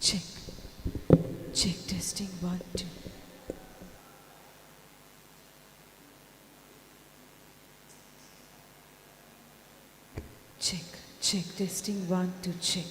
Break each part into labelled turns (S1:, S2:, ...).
S1: Check. Check testing 1 2. Check. Check testing 1 2 check.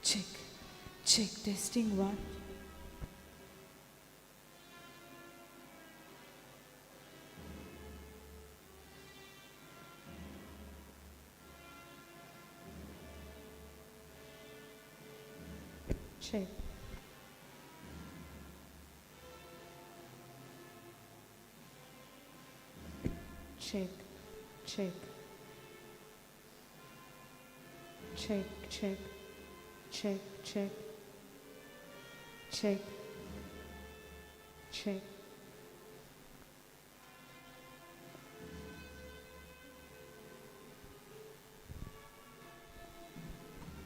S1: Check, check, testing one. Check. Check, check. Check, check, check, check. Check, check.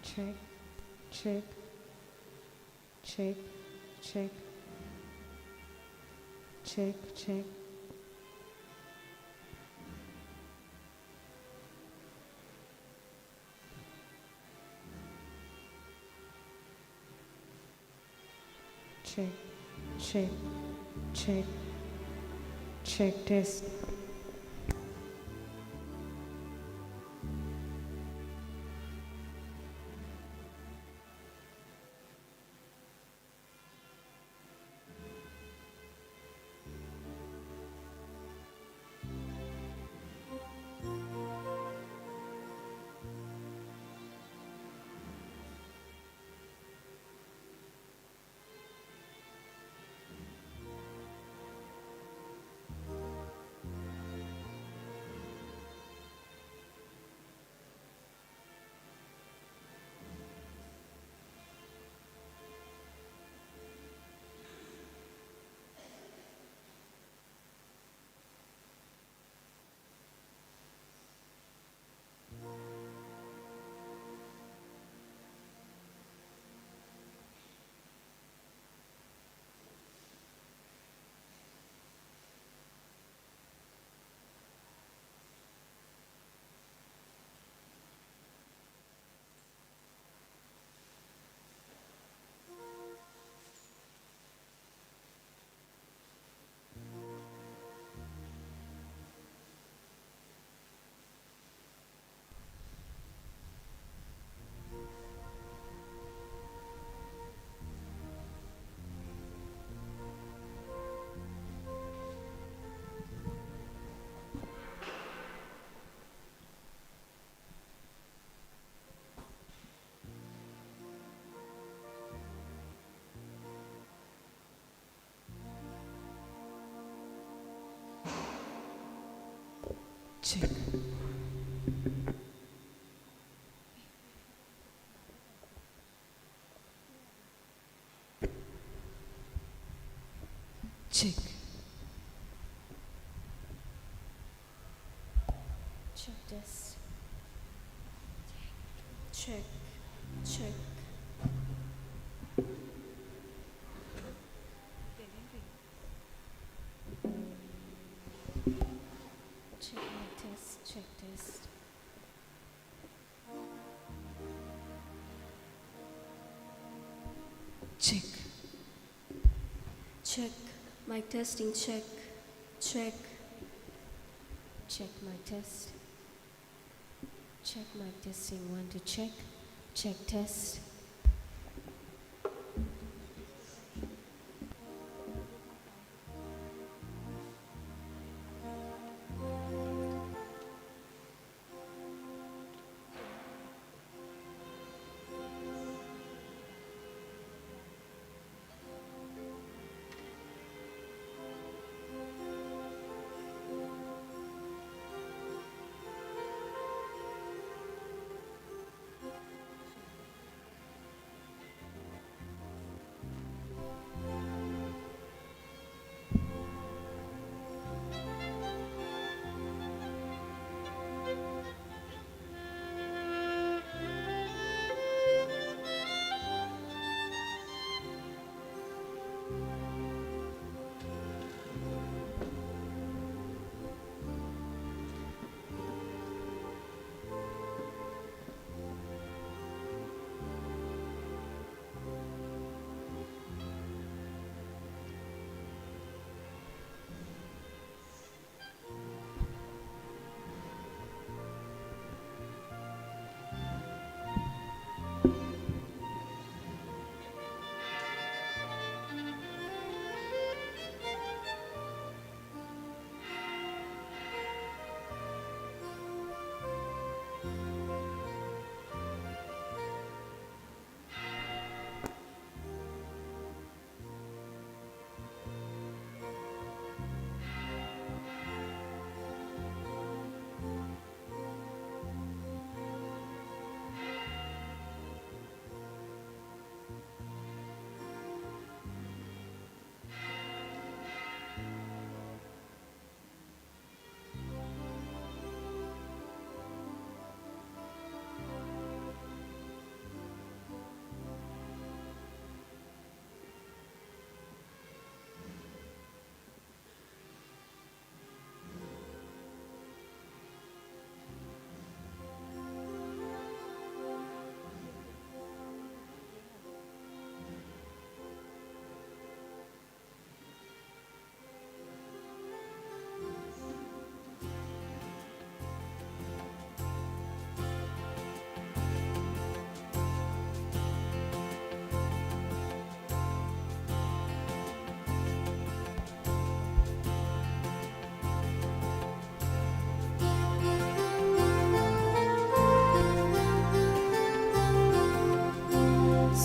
S1: Check, check, check, check. Check, check. Check, check, check, check test. Check. Check.
S2: Check test. Check. Check. Check my test. Check test.
S1: Check.
S2: Check. Mic testing. Check. Check. Check my test. Check mic testing. 1 to check. Check test.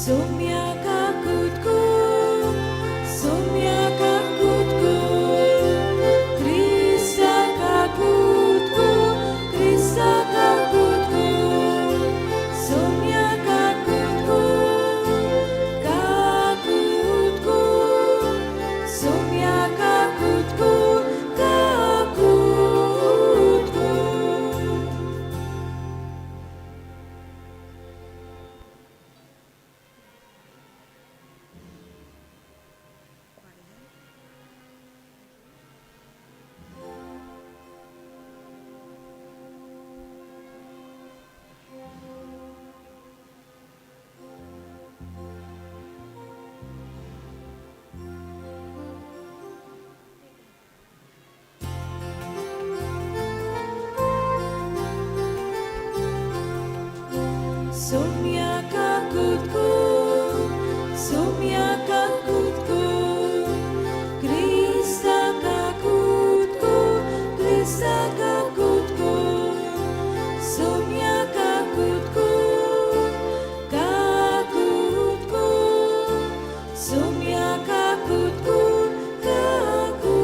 S1: Soumya Kakutku, Soumya Kakutku, Krista Kakutku, Krista Kakutku, Soumya Kakutku, Kakutku, Soumya Kakutku, Kakutku. Soumya Kakutku, Soumya Kakutku, Krista Kakutku, Krista Kakutku, Soumya Kakutku, Kakutku, Soumya Kakutku, Kakutku.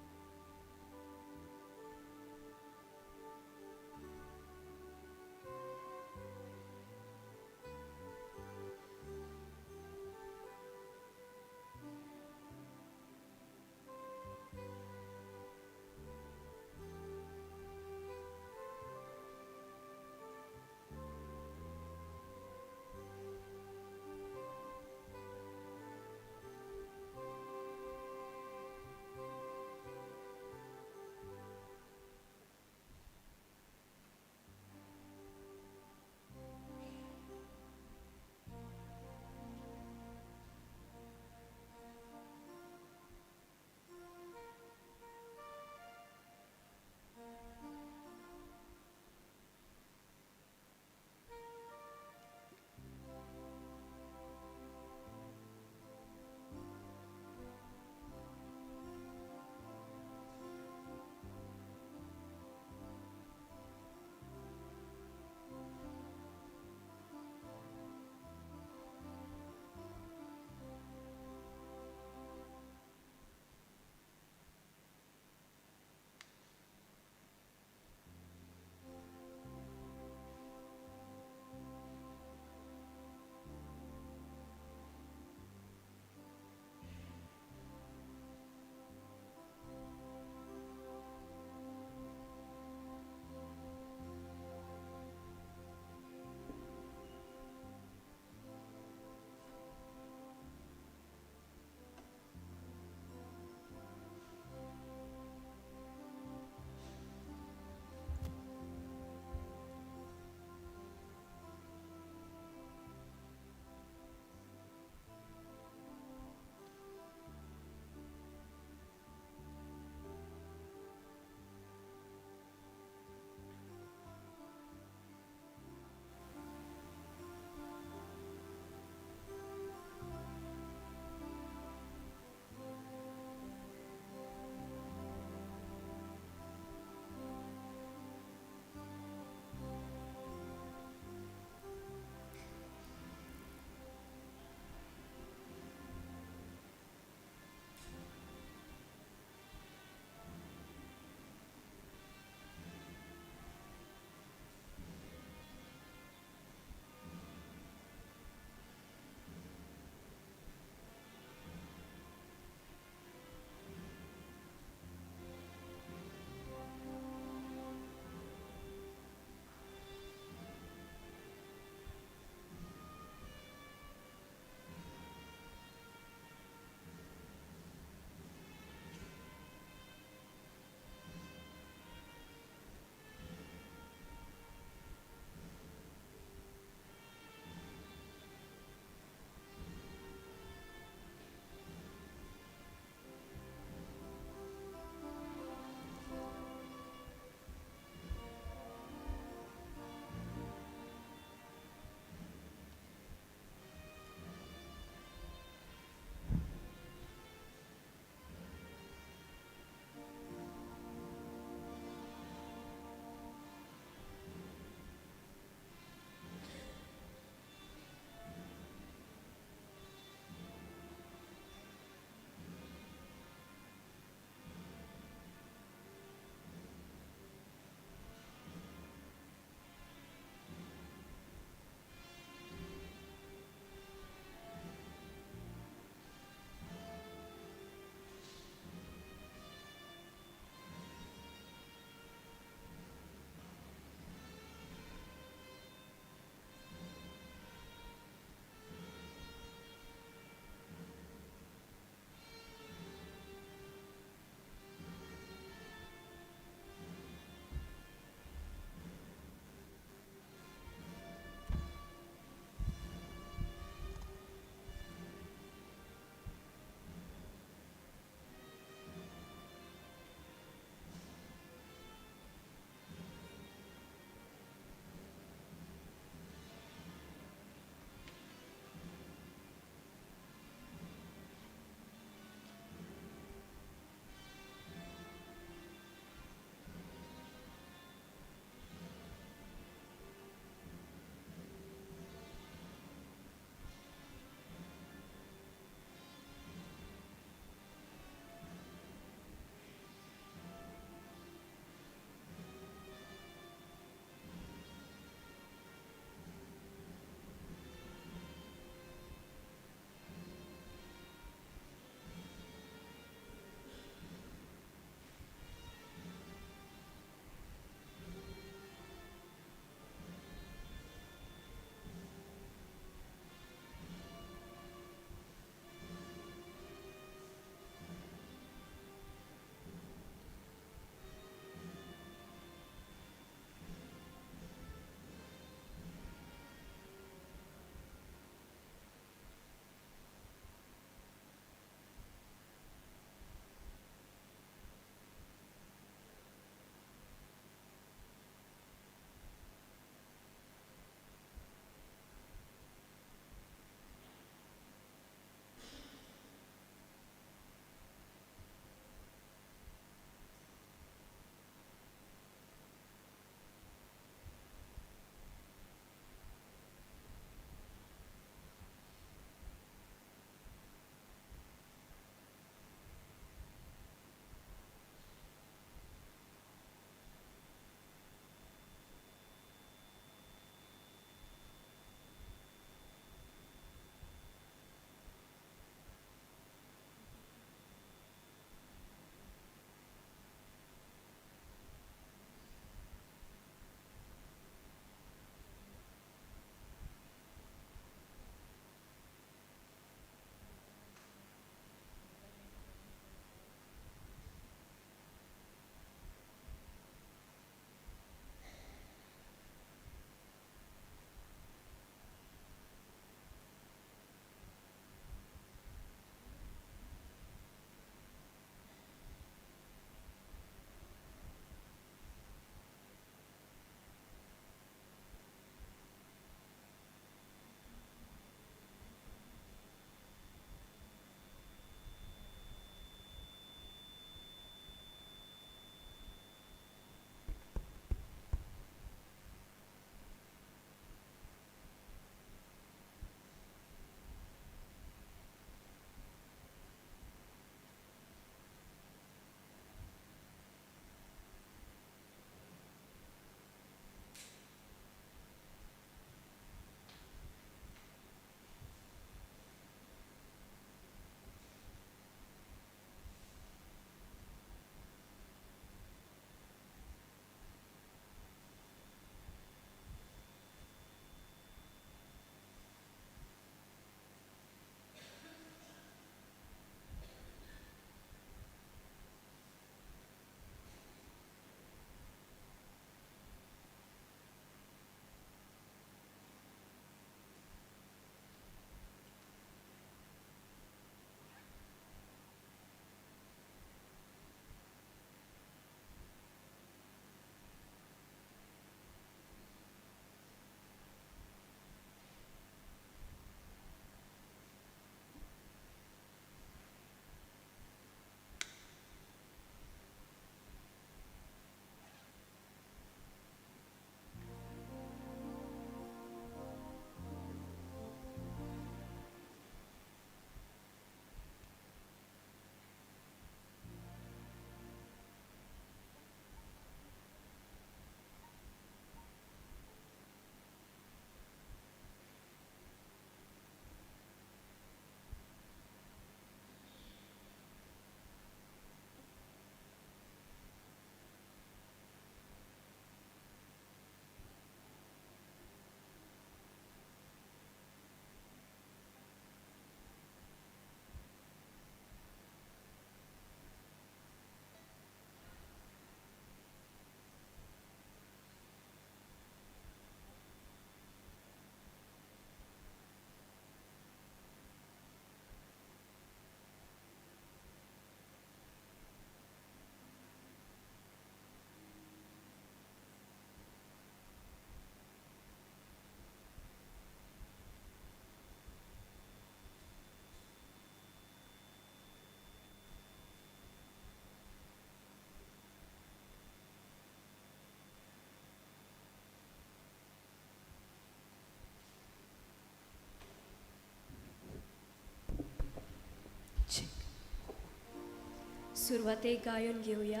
S2: सुरवातेक गायन घेवया.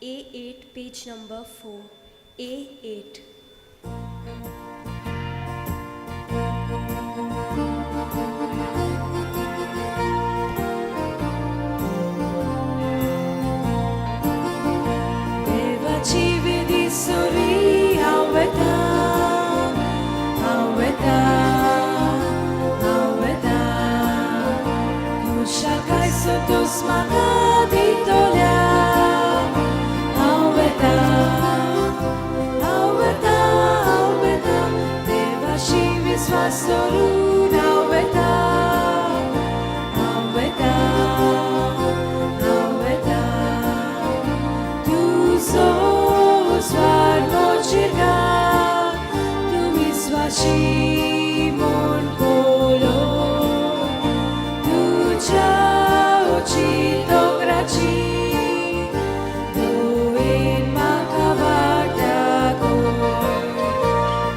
S2: A8, page number 4. A8.
S1: देवाची विधी सुरी हांव वेता, हांव वेता, हांव वेता. खुशालकाय संतोस म्हाका दितल्या. हांव वेता, हांव वेता, हांव वेता. देवाशी विस्वास दवरून हांव वेता, हांव वेता, हांव वेता. तुजो उजवाड म्हजेर घाल, तूं विस्वाशी म्हूण पळोवन. तुज्या उचीत दोंगराची दयेन म्हाका वाट दाखय.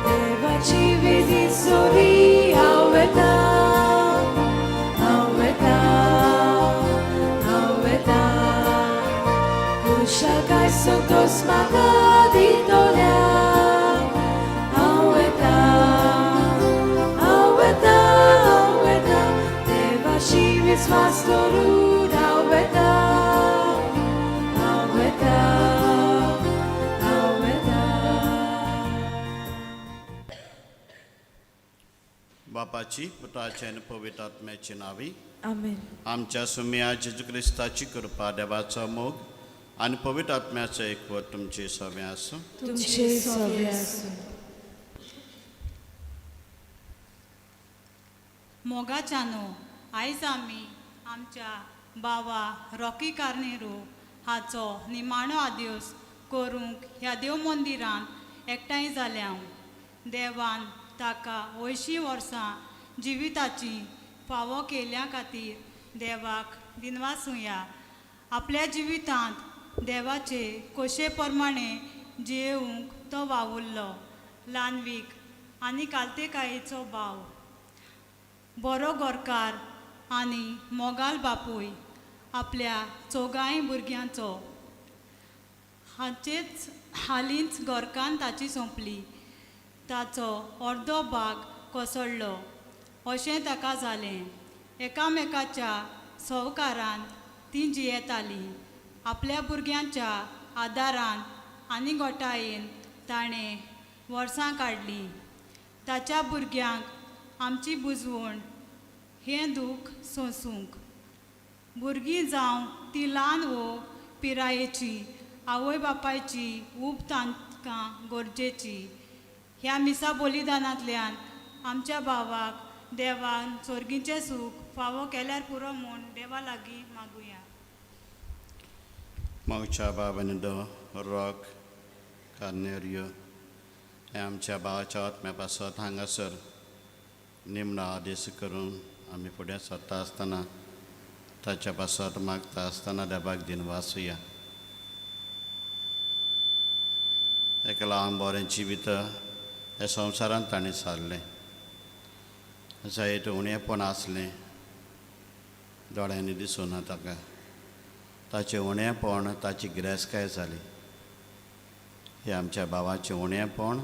S1: देवाची विधी सोरी हांव वेता, हांव वेता, हांव वेता. खुशालकाय संतोस म्हाका दितल्या. हांव वेता, हांव वेता, हांव वेता. देवाशी विस्वास दवरून हांव वेता, हांव वेता, हांव वेता.
S3: बापाची, पुताची आनी पवित्र आत्म्याची नावी.
S1: आमेन.
S3: आमच्या सुम्या जेजू क्रिस्ताची कृपा, देवाचो मोग आनी पवित्र आत्म्याचो एकवट तुमचे सगळें आसूं.
S1: तुमचे सगळे आसूं.
S4: मोगाच्यानो, आयज आमी आमच्या बाबा रॉकी कार्नेरो हाचो निमाणो आदेस करूंक ह्या देव मंदिरांत एकठांय जाल्या. देवान ताका अंयशीं वर्सां जिविताची फावो केल्या खातीर देवाक दिनवासुया. आपल्या जिवितांत देवाचे खोशे प्रमाणे जियेवंक तो वावुरलो. ल्हानवीक आनी कालतेकायेचो भाव, बरो गोरकार आनी मोगाल बापूय आपल्या चोगांय भुरग्यांचो. हाचेच हालींच घरकान्न ताची सोंपली. ताचो अर्दो भाग कोसळ्ळो अशें ताका जालें. एकामेकाच्या संवकारान तीं जियेतालीं. आपल्या भुरग्यांच्या आदारान आनी घोटायेन ताणें वर्सां काडलीं. ताच्या भुरग्यांक आमची बुजवण हें दूख सोंसूंक. भुरगीं जावं ती ल्हान वो पिरायेची, आवय बापायची ऊब तांकां गरजेची. ह्या मिसा बलिदानांतल्यान आमच्या भावाक देवान सोर्गीचें सूख फावो केल्यार पुरो म्हूण देवा लागीं मागुया.
S3: मोगच्या बाबांनी दो रॉक कार्नेरियो हे आमच्या भावाच्या आत्म्या पासत हांगासर निमणो आदेश करून आमी फुडें सरता आसतना, ताच्या पासत मागता आसतना देवाक दिनवासुया. एका ल्हान बरें जिवीत ह्या संवसारांत ताणें सारलें. जायते उणेपण आसलें, दोळ्यांनी दिसूना ताका. ताचें उणेपण ताची गिरेस्तकाय जाली. हे आमच्या भावाचें उणेपण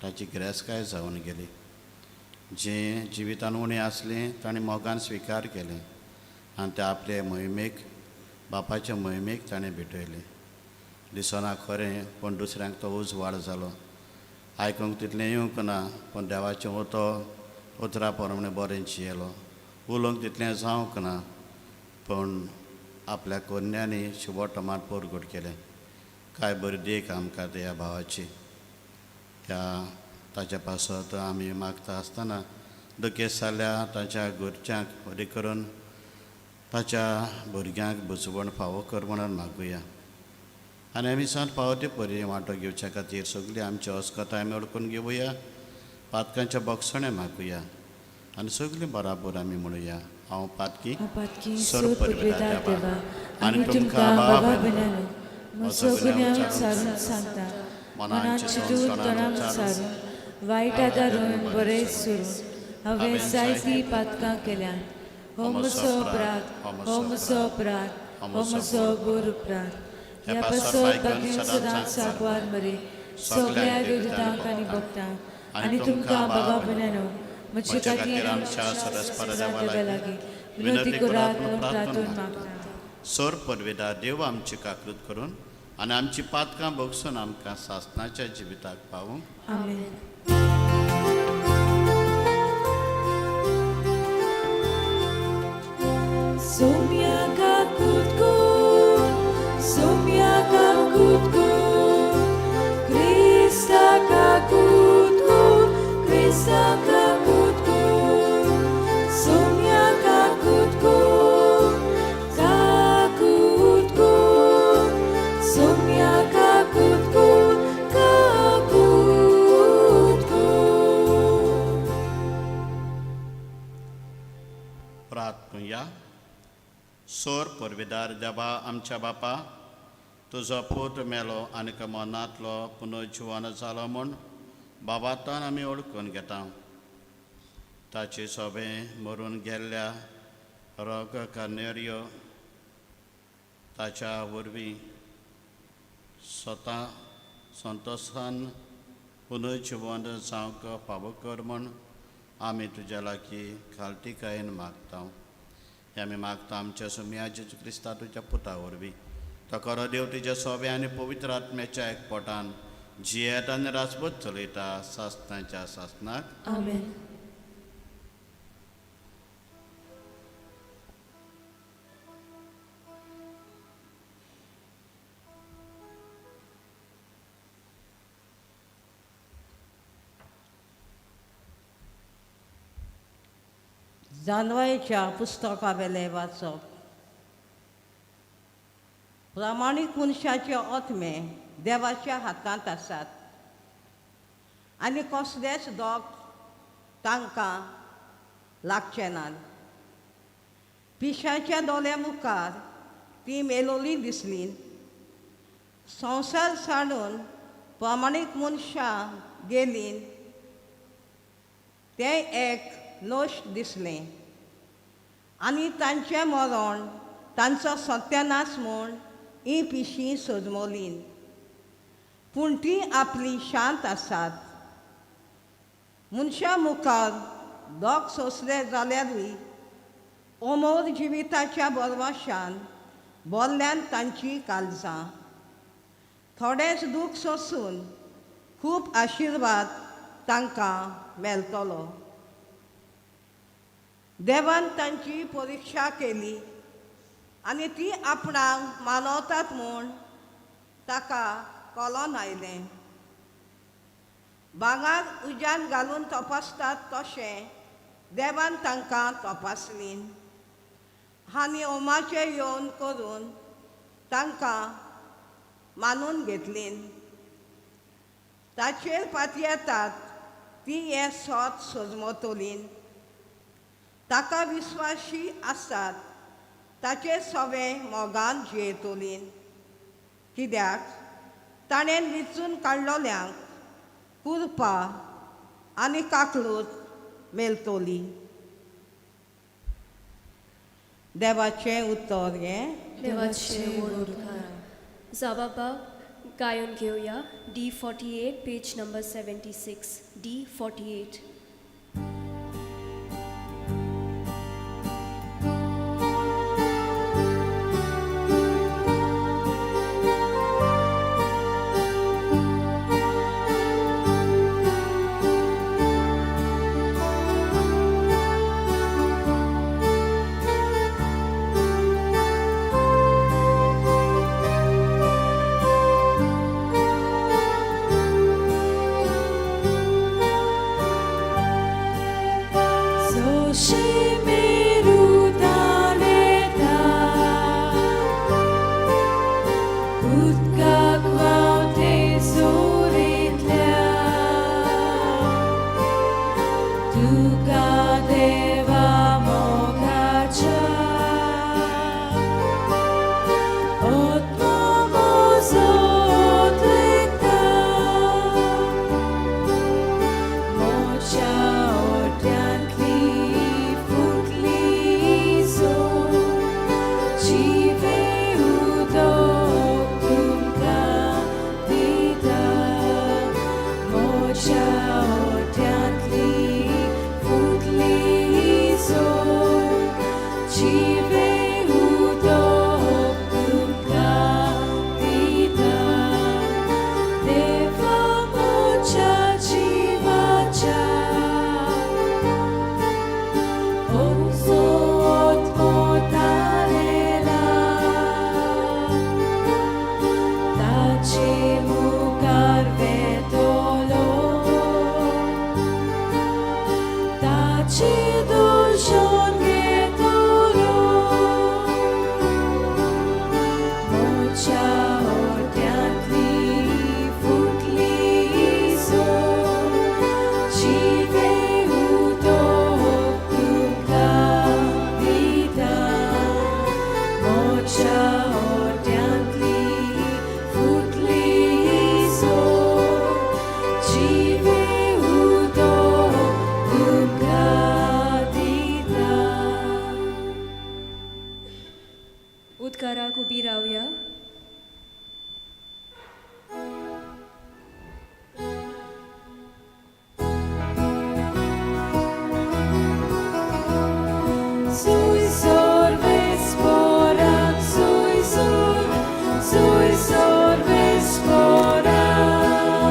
S3: ताची गिरेस्तकाय जावन गेली. जे जिवितान उणें आसलें ताणें मोगान स्विकार केलें आनी ते आपले मोहिमेक, बापाचे मोहिमेक ताणें भेटयलें. दिसना खरें, पूण दुसऱ्यांक तो उजवाड जालो. आयकूंक तितलें येवंक ना, पूण देवाचें उतो उतरा प्रमाणें बरें जियेलो. उलोवंक तितलें जावंक ना, पूण आपल्या कोन्यांनी शिवट टमाट पोरगोट केलें. काय बरी देख आमकां त्या भावाची. ह्या ताच्या पासत आमी मागता आसतना दुखेस्त जाल्या ताच्या घरच्यांक बरी करून ताच्या भुरग्यांक बुजवण फावो कर म्हणून मागुया. आनी आमी सांत फावो ते परी वांटो घेवच्या खातीर सगळी आमची अस्कताय आमी वळखून घेवया, पातकांच्या बोगसणें मागुया आनी सगळीं बराबर आमी म्हणुया, हांव पातकी,
S1: पातकी,
S3: सर
S1: सोद
S3: परबेदार
S1: परबेदार देवा,
S3: आनी
S1: आनी
S3: तुमकां
S1: तुमकां
S3: बाबा
S1: बाबा
S3: भयणांनो,
S1: भयणांनो, म्हजो गुन्यांव विचारून सांगता.
S3: मनान
S1: मनान
S3: चिंतून
S1: चिंतून
S3: तोंडान
S1: तोंडान
S3: उच्चारून
S1: सारून, वायट आदारून बरें सुरून हांवें जायतीं पातकां केल्यात. हो म्हजो अपराध, हो म्हजो अपराध, हो म्हजो बोर उपरांत ह्या पासत बागेन सदांच साकवार मरे सगळ्या देवदूतांक आनी भक्तांक आनी तुमकां बाबा भयणांनो म्हजे खातीर आमच्या
S3: सरस्पर
S1: देवा
S3: देवा
S1: लागीं विनंती करात म्हूण प्रार्थून मागता.
S3: सोर परवेदा देव आमची काकृत करून आनी आमची पातकां भोगसून आमकां सासणाच्या जिविताक पावूंक.
S1: आमेन. Somia kakutku, somia kakutku, Krista kakutku, Krista kakutku, somia kakutku, kakutku, somia kakutku, kakutku.
S3: प्रार्थनुया. सोर परवेदार देवा आमच्या बापा, तुजो पूत मेलो आनी मनांतलो पुनर्जिवन जालो म्हूण बाबातान आमी ओळखून घेता. ताचे सोबें मरून गेल्ल्या रोग कर्नेरियो ताच्या वरवीं स्वता संतोशान पुनर्जिवन जावंक फावो कर म्हूण आमी तुज्या लागीं खालतीकायेन मागता. हें आमी मागता आमच्या सुमया जेजू क्रिस्ता तुज्या पुता वरवीं. तो खरो देव तुज्या सोब्या आनी पवित्र आत्म्याच्या एकपोटान जियेत आनी राजपूत चलयता सासणाच्या सासणाक.
S1: आमेन.
S5: जानवायच्या पुस्तकावेलें वाचप. प्रामाणीक मनशाचे आत्मे देवाच्या हातांत आसात आनी कसलेच दोग तांकां लागचे नात. पिशाच्या दोळ्या मुखार ती मेलोली दिसली. संवसार साडून प्रामाणीक मनशां गेलीं तें एक नश्ट दिसलें आनी तांचें मरण तांचो सत्यानाश म्हूण ही पिशीं सोजमोलीं. पूण ती आपली शांत आसात. मनशां मुखार दोग सोंसले जाल्यारूय अमोर जिविताच्या बरवाशान बोल्ल्यान तांची काळजां. थोडेंच दूख सोंसून खूब आशिर्वाद तांकां मेळटलो. देवान तांची परिक्षा केली आनी ती आपणाक मानवतात म्हूण ताका कळोन आयलें. भांगर उज्यान घालून तपासतात तशें देवान तांकां तपासली आनी ओमाचें येवन करून तांकां मानून घेतली. ताचेर पातयेतात ती हें सोत सोजमतली. ताका विस्वाशी आसात ताचे सवें मोगान जियेतली. कित्याक ताणें विचून काडलोल्यांक कुरपा आनी काकलूत मेळटली. देवाचें उतर हें.
S2: देवाचें उपकार. जाबाबा गायन घेवया D48 page number 76 D48.
S1: तोच्या ओट्यांतली फुटली सोड जिवे उदक तुमकां दिता.
S2: उदकाराक उबी रावया.
S1: Sui sorves porac, sui sur, sui sorves porac.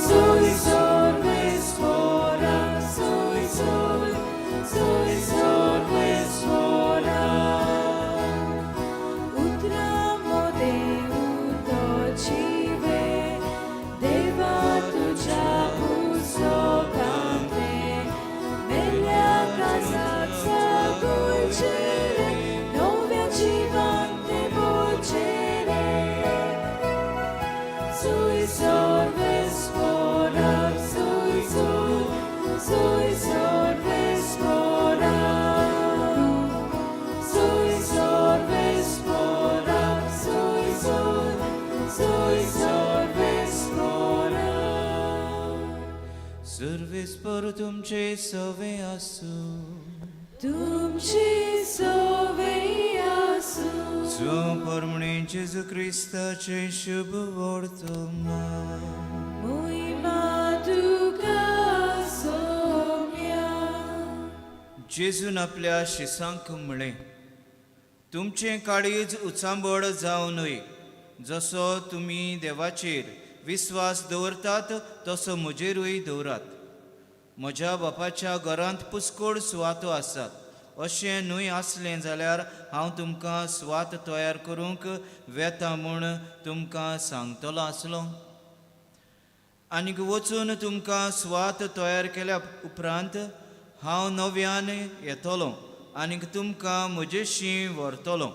S1: Sui sorves porac, sui sur, sui sorves porac. उतरामो देव तो जिवे, देवा तुझ्या पुस्तकांतले, मेल्या काजाक सागुलचे रे, नव्या जिवान ते बोलचे रे. Sui sorves porac, sui sur, sui sorves porac. Sui sorves porac, sui sur, sui sorves porac.
S6: Service पर तुमचे सवे आसूं.
S1: तुमची सोवे आसूं.
S6: परमणे जेजू क्रिस्ताचे शुभ वर्तमान.
S1: मोहिमा तुका सोम्या.
S6: जेजून आपल्या शिसांक म्हळें, तुमचें काळीज उचांबळ जावं न्हय. जसो तुमी देवाचेर विस्वास दवरतात तसो म्हजेरूय दवरात. म्हज्या बापाच्या घरांत पुस्कोड सुवातो आसात. अशें न्हय आसलें जाल्यार हांव तुमकां सुवात तयार करूंक वेता म्हूण तुमकां सांगतलो आसलो. आनीक वचून तुमकां सुवात तयार केल्या उपरांत हांव नव्यान येतलो आनीक तुमकां म्हजेशी व्हरतलो,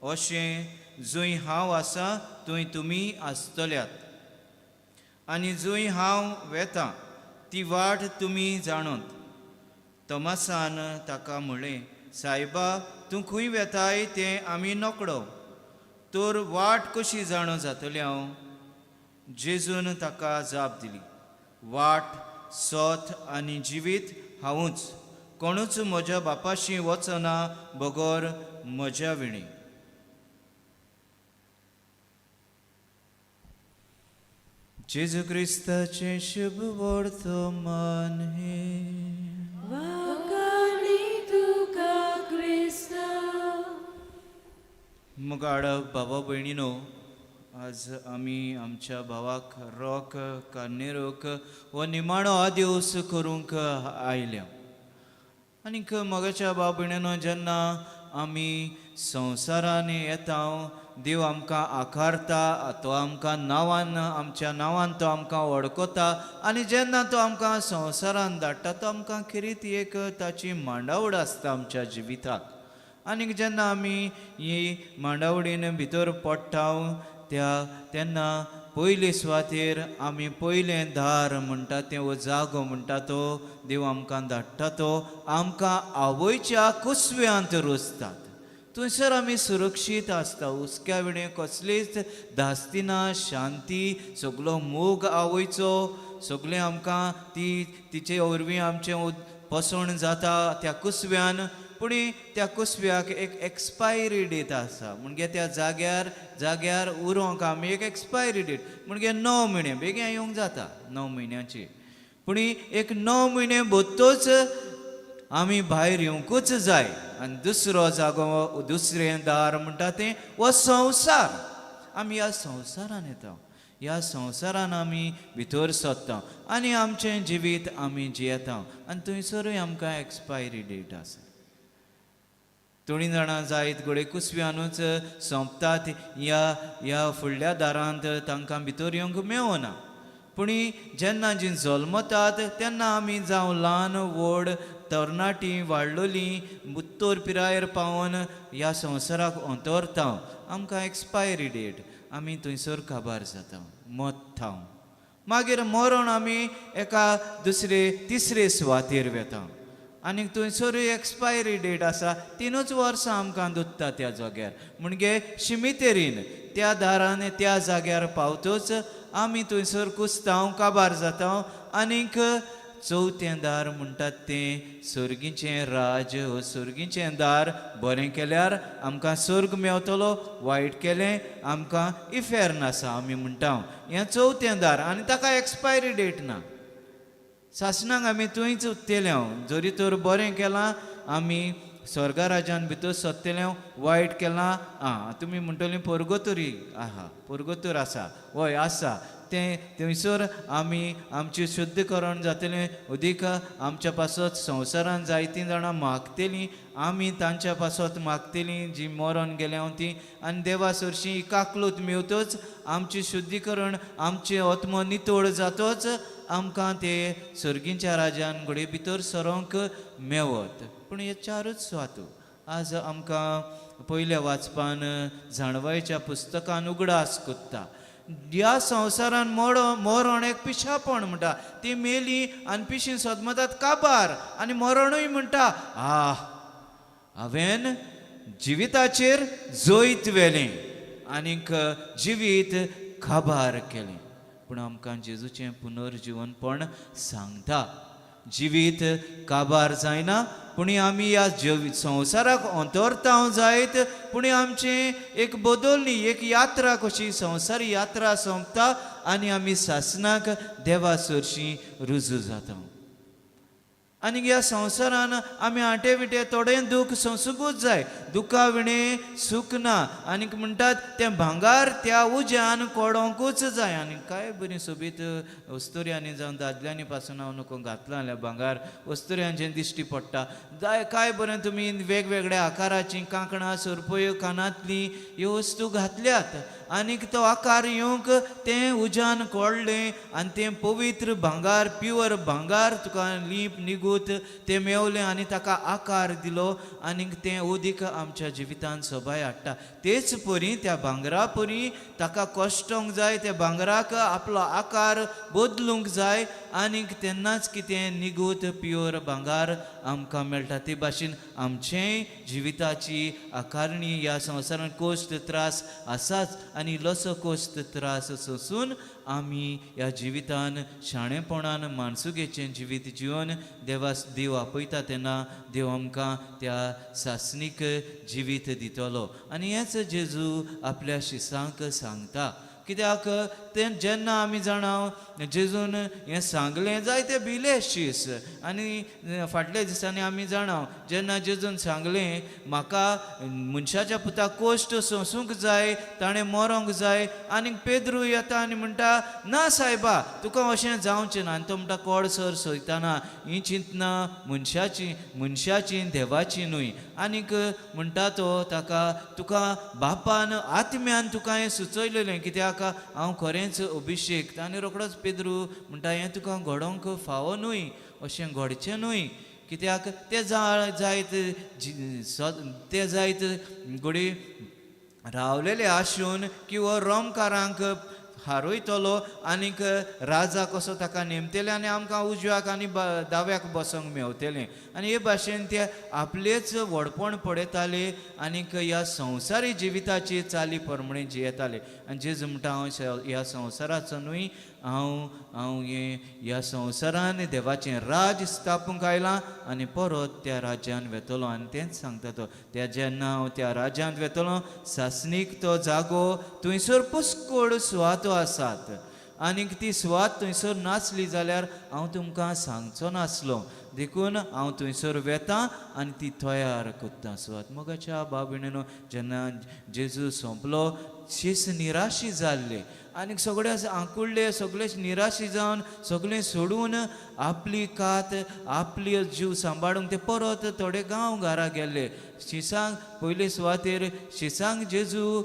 S6: अशें जंय हांव आसा थंय तुमी आसतल्यात. आनी जंय हांव वेता ती वाट तुमी जाणत. तोमासान ताका म्हळें, सायबा, तूं खंय वेताय तें आमी नकळो, तर वाट कशी जाणो जातली हांव? जेजून ताका जाप दिली, वाट, सत आनी जिवीत हांवूच. कोणूच म्हज्या बापाशी वचना बगर म्हज्या विणी. जेजू क्रिस्ताचें शुभ वर्तमान हें.
S1: वाखाणी तुका क्रिस्ता.
S6: मुगाड बाबा भयणीनो, आज आमी आमच्या भावाक रॉक कार्नेरोक हो निमाणो आदेवस करूंक आयल्या. आनीक मोगाच्या भाव भयणीनो, जेन्ना आमी संवसारान येता, देव आमकां आकारता, तो आमकां नांवान, आमच्या नांवान तो आमकां वळखता. आनी जेन्ना तो आमकां संवसारान धाडटा, तो आमकां खेरीत एक ताची मांडावळ आसता आमच्या जिविताक. आनीक जेन्ना आमी ही मांडावळीन भितर पडटा त्या तेन्ना पयले सुवातेर आमी पयलें दार म्हणटा तें वो जागो म्हणटा तो देव आमकां धाडटा, तो आमकां आवयच्या कुसव्यांत रोसतात. थंयसर आमी सुरक्षीत आसता. हुस्क्या विणें कसलीच धास्ती ना, शांती, सगलो मोग आवयचो, सगळें आमकां ती तिचे वरवीं आमचें पोसवण जाता त्या कुसव्यान. पूण त्या कुसव्याक एक एक्सपायरी डेट आसा, म्हणजे त्या जाग्यार जाग्यार उरोंक आमी एक एक्सपायरी डेट, म्हणजे 9 म्हयने बेगीन येवंक जाता 9 म्हयन्याची. पूण एक 9 म्हयने बत्तोच आमी भायर येवंकूच जाय. आनी दुसरो जागो, दुसरें दार म्हणटा तें हो संवसार. आमी ह्या संवसारान येता, ह्या संवसारान आमी भितर सरता आनी आमचें जिवीत आमी जियेता. आनी थंयसरूय आमकां एक्सपायरी डेट आसा. थोडीं जाणां जायत घडये कुसव्यानूच सोंपतात, ह्या ह्या फुडल्या दारांत तांकां भितर येवंक मेवना. पूण जेन्ना जीं जल्मतात तेन्ना आमी जावं ल्हान व्हड, तरणाटीं, वाडलोलीं, उत्तर पिरायेर पावोन ह्या संवसाराक अंतरता, आमकां एक्सपायरी डेट, आमी थंयसर काबार जाता, मरता. मागीर मरण आमी एका दुसरे तिसरे सुवातेर वेता. आनीक थंयसरूय एक्सपायरी डेट आसा, 3 वर्सां आमकां दुत्ता त्या जाग्यार. म्हणजे शिमितेरीन त्या दारान त्या जाग्यार पावतच आमी थंयसर कुसतांव, काबार जाता. आनीक चवथें दार म्हणटात तें सर्गीचें राज्य. हो सर्गीचें दार बरें केल्यार आमकां सर्ग मेवतलो, वायट केलें आमकां इफेर्न आसा आमी म्हणटा. हें चवथें दार आनी ताका एक्सपायरी डेट ना. सासणाक आमी थंयच उत्तेले. जरी तर बरें केलां आमी स्वर्गा राज्यान भितर सोदतले, वायट केलां आं तुमी म्हणटली पोरगोतरी आहा, पोरगोतूर आसा, वय आसा तें थंयसर आमी आमचें शुद्धीकरण जातलें. अदीक आमच्या पासत संवसारान जायतीं जाणां मागतलीं, आमी तांच्या पासत मागतलीं जीं मरोन गेल्या तीं. आनी देवा सरशीं ही काकलूत मेवतच आमचें शुद्धीकरण, आमचें आत्मो नितळ जातच आमकां ते सर्गीच्या राज्यान घडये भितर सरोंक मेवत. पूण हे 4 सुवातो आज आमकां पयल्या वाचपान जाणवायच्या पुस्तकान उगडास कोत्ता. ह्या संवसारान मरण एक पिशापण म्हणटा, ती मेली आनी पिशीं सदमतात काबार. आनी मरणूय म्हणटा आ हांवें जिविताचेर जैत व्हेलें आनीक जिवीत काबार केलें. पूण आमकां जेजूचें पुनर्जिवनपण सांगता जिवीत काबार जायना, पूण आमी ह्या संवसाराक अंतरतांव जायत, पूण आमचें एक बदलणी, एक यात्रा कशी संवसारी यात्रा सोंपता आनी आमी सासणाक देवा सरशीं रुजू जाता. आनी ह्या संवसारान आमी आटे विटे थोडें दूख सोंसूंकूच जाय, दुखा विणें सूख ना. आनीक म्हणटात तें भांगार त्या उज्यान कोडोंकूच जाय. आनी काय बरी सोबीत अस्तुऱ्यांनी जावं दादल्यांनी पासून हांव नको घातलां जाल्यार भांगार अस्तुऱ्यांचें दिश्टी पडटा. जाय काय बरें तुमी वेगवेगळ्या आकाराचीं कांकणां, सरपयो, कानांतलीं ह्यो वस्तू घातल्यात आनीक तो आकार येवंक तें उज्यान कोडलें आनी तें पवित्र भांगार, प्युअर भांगार तुका लीप निगूत तें मेवलें आनी ताका आकार दिलो आनीक तें उदीक आमच्या जिवितान सोबाय हाडटा. तेच परी त्या भांगरा परी ताका कश्टोंक जाय, त्या भांगराक आपलो आकार बदलूंक जाय आनीक तेन्नाच कितें निगूत प्युअर भांगार आमकां मेळटा. ते भाशेन आमचेंय जिविताची आकारणी ह्या संवसारान कोश्ट त्रास आसाच आनी इल्लोसो कोश्ट त्रास सोंसून आमी ह्या जिवितान शाणेपणान माणसुगेचें जिवीत जिवन देवा देव आपयता तेन्ना देव आमकां त्या सासणीक जिवीत दितलो. आनी हेंच जेजू आपल्या शिसांक सांगता. कित्याक तें जेन्ना आमी जाणा जेजून हें सांगलें जायते भिले शीस. आनी फाटल्या दिसांनी आमी जाणा जेन्ना जेजून सांगलें म्हाका मनशाच्या पुताक कोश्ट सोंसूंक जाय, ताणें मरोंक जाय. आनी पेद्रू येता आनी म्हणटा ना सायबा तुका अशें जावचें ना. आनी तो म्हणटा कोड सर सोयताना ही चिंतना मनशाची, मनशाची देवाची न्हय. आनीक म्हणटा तो ताका तुका बापान आत्म्यान तुका हें सुचयलेलें कित्याक हांव खरेंच अभिशेक. आनी रोखडोच पेद्रू म्हणटा हें तुका घडोवंक फावो न्हय, अशें घडचें न्हय. कित्याक तें जायत तें जायत घडये रावलेले आसून किंवा रोमकारांक हारयतलो आनीक राजा कसो ताका नेमतले आनी आमकां उजव्याक आनी दाव्याक बसोंक मेवतलें. आनी हे भाशेन ते आपलेच व्हडपण पळयताले आनीक ह्या संवसारी जिविताची चाली प्रमाणे जियेताले. आनी जेजू म्हणटा हांव ह्या संवसाराचो न्हय, हांव हांव हें ह्या संवसारान देवाचें राज स्थापूंक आयलां आनी परत त्या राज्यान वेतलो. आनी तेंच सांगता तो त्या जेन्ना हांव त्या राज्यांत वेतलो सासणीक तो जागो थंयसर पुस्कोड सुवातो आसात आनीक ती सुवात थंयसर नासली जाल्यार हांव तुमकां सांगचो नासलो. देखून हांव थंयसर वेता आनी ती तयार करता सुवात. मोगाच्या भाव भयणीनो जेन्ना जेजू सोंपलो शीस निराशी जाल्ले आनीक सगळे आंकुडले, सगळे निराशी जावन सगळें सोडून आपली कात आपली जीव सांबाळूंक ते परत थोडे गांव घरा गेल्ले. शिसांक पयले सुवातेर शिसांक जेजू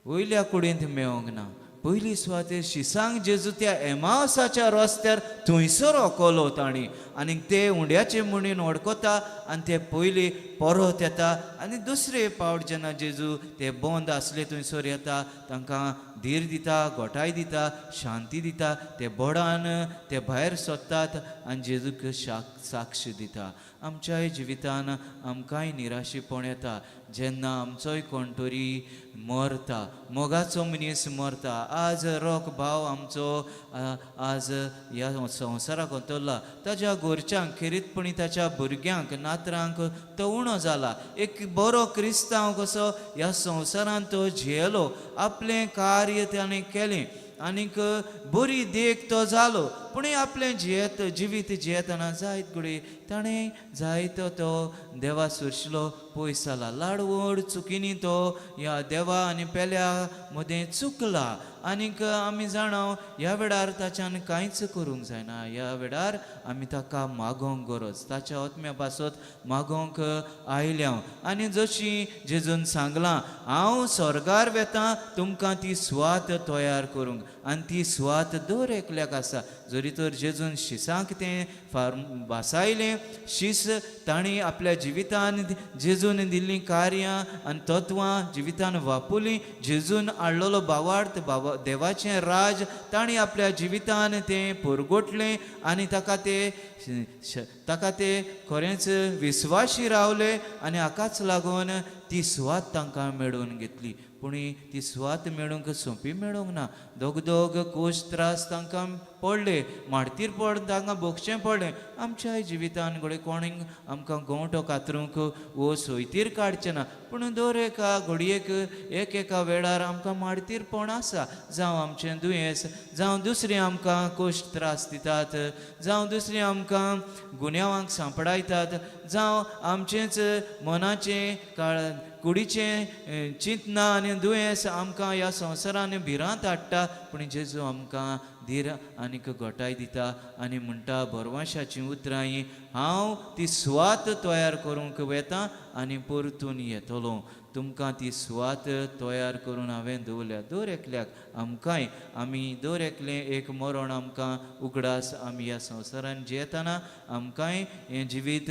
S6: वयल्या कुडींत मेवंक ना. पयली सुवातेर शिसांक जेजू त्या एमावसाच्या रस्त्यार थंयसर ओकलो तांणी आनीक ते उंड्याचे मुणीन वडकता आनी ते पयली परत येता आनी दुसरे पावट जेन्ना जेजू ते बंद आसले थंयसर येता, तांकां धीर दिता, घोटाय दिता, शांती दिता. ते बोडान ते भायर सोदतात आनी जेजूक साक्ष दिता. आमच्याय जिवितान आमकांय निराशेपण येता जेन्ना आमचोय कोण तरी मरता, मोगाचो मनीस मरता. आज रोक भाव आमचो आज ह्या संवसाराक अंतरला. ताज्या घरच्यांक, खेरीतपणी ताच्या भुरग्यांक, नातरांक तो उणो जाला. एक बरो क्रिस्तांव कसो ह्या संवसारांत तो जियेलो, आपलें कार्य ताणें केलें आनीक बरी देख तो जालो. पूण आपलें जियेत जिवीत जियेतना जायत घडये ताणें जायतो तो देवा सुरशिलो पयस जाला. लाडवड चुकीनी तो ह्या देवा आनी पेल्या मदें चुकला आनीक आमी जाणा ह्या वेळार ताच्यान कांयच करूंक जायना. ह्या वेळार आमी ताका मागोवंक गरज, ताच्या आत्म्या पासत मागोवंक आयल्या. आनी जशी जेजून सांगलां, हांव स्वर्गार वेता तुमकां ती सुवात तयार करूंक, आनी ती सुवात दर एकल्याक आसा. जरी तर जेजून शिसांक तें फार्म भासायलें, शीस तांणी आपल्या जिवितान जेजून दिल्लीं कार्यां आनी तत्वां जिवितान वापुलीं. जेजून हाडलेलो भावार्थ, बाबा देवाचें राज तांणी आपल्या जिवितान तें पुरगोटलें आनी ताका ते खरेंच विस्वाशी रावले आनी हाकाच लागून ती सुवात तांकां मेळोवन घेतली. पूण ती सुवात मेळूंक सोंपी मेळूंक ना. दोग दोग कोश त्रास तांकां पडले, माडतीर पड तांकां भोगचें पडलें. आमच्या जिवितान घडये कोणीक आमकां गोंवटो कातरूंक वो सोयतीर काडचें ना, पूण दर एका घडयेक एक एका वेळार आमकां माडतीरपण आसा. जावं आमचें दुयेंस, जावं दुसरीं आमकां कोश त्रास दितात, जावं दुसरीं आमकां गुन्यांवांक सांपडायतात, जावं आमचेंच मनाचें काळ कुडीचें चिंतना आनी दुयेंस आमकां ह्या संवसारान भिरांत हाडटा. पूण जेजू आमकां धीर आनीक घटाय दिता आनी म्हणटा भरवंशाचीं उतरां हीं, हांव ती सुवात तयार करूंक वेता आनी परतून येतलो. तुमकां ती सुवात तयार करून हांवें दवरल्या. दर एकल्याक आमकांय आमी दर एकलें एक मरण आमकां उगडास आमी ह्या संवसारान जियेतना आमकांय हें जिवीत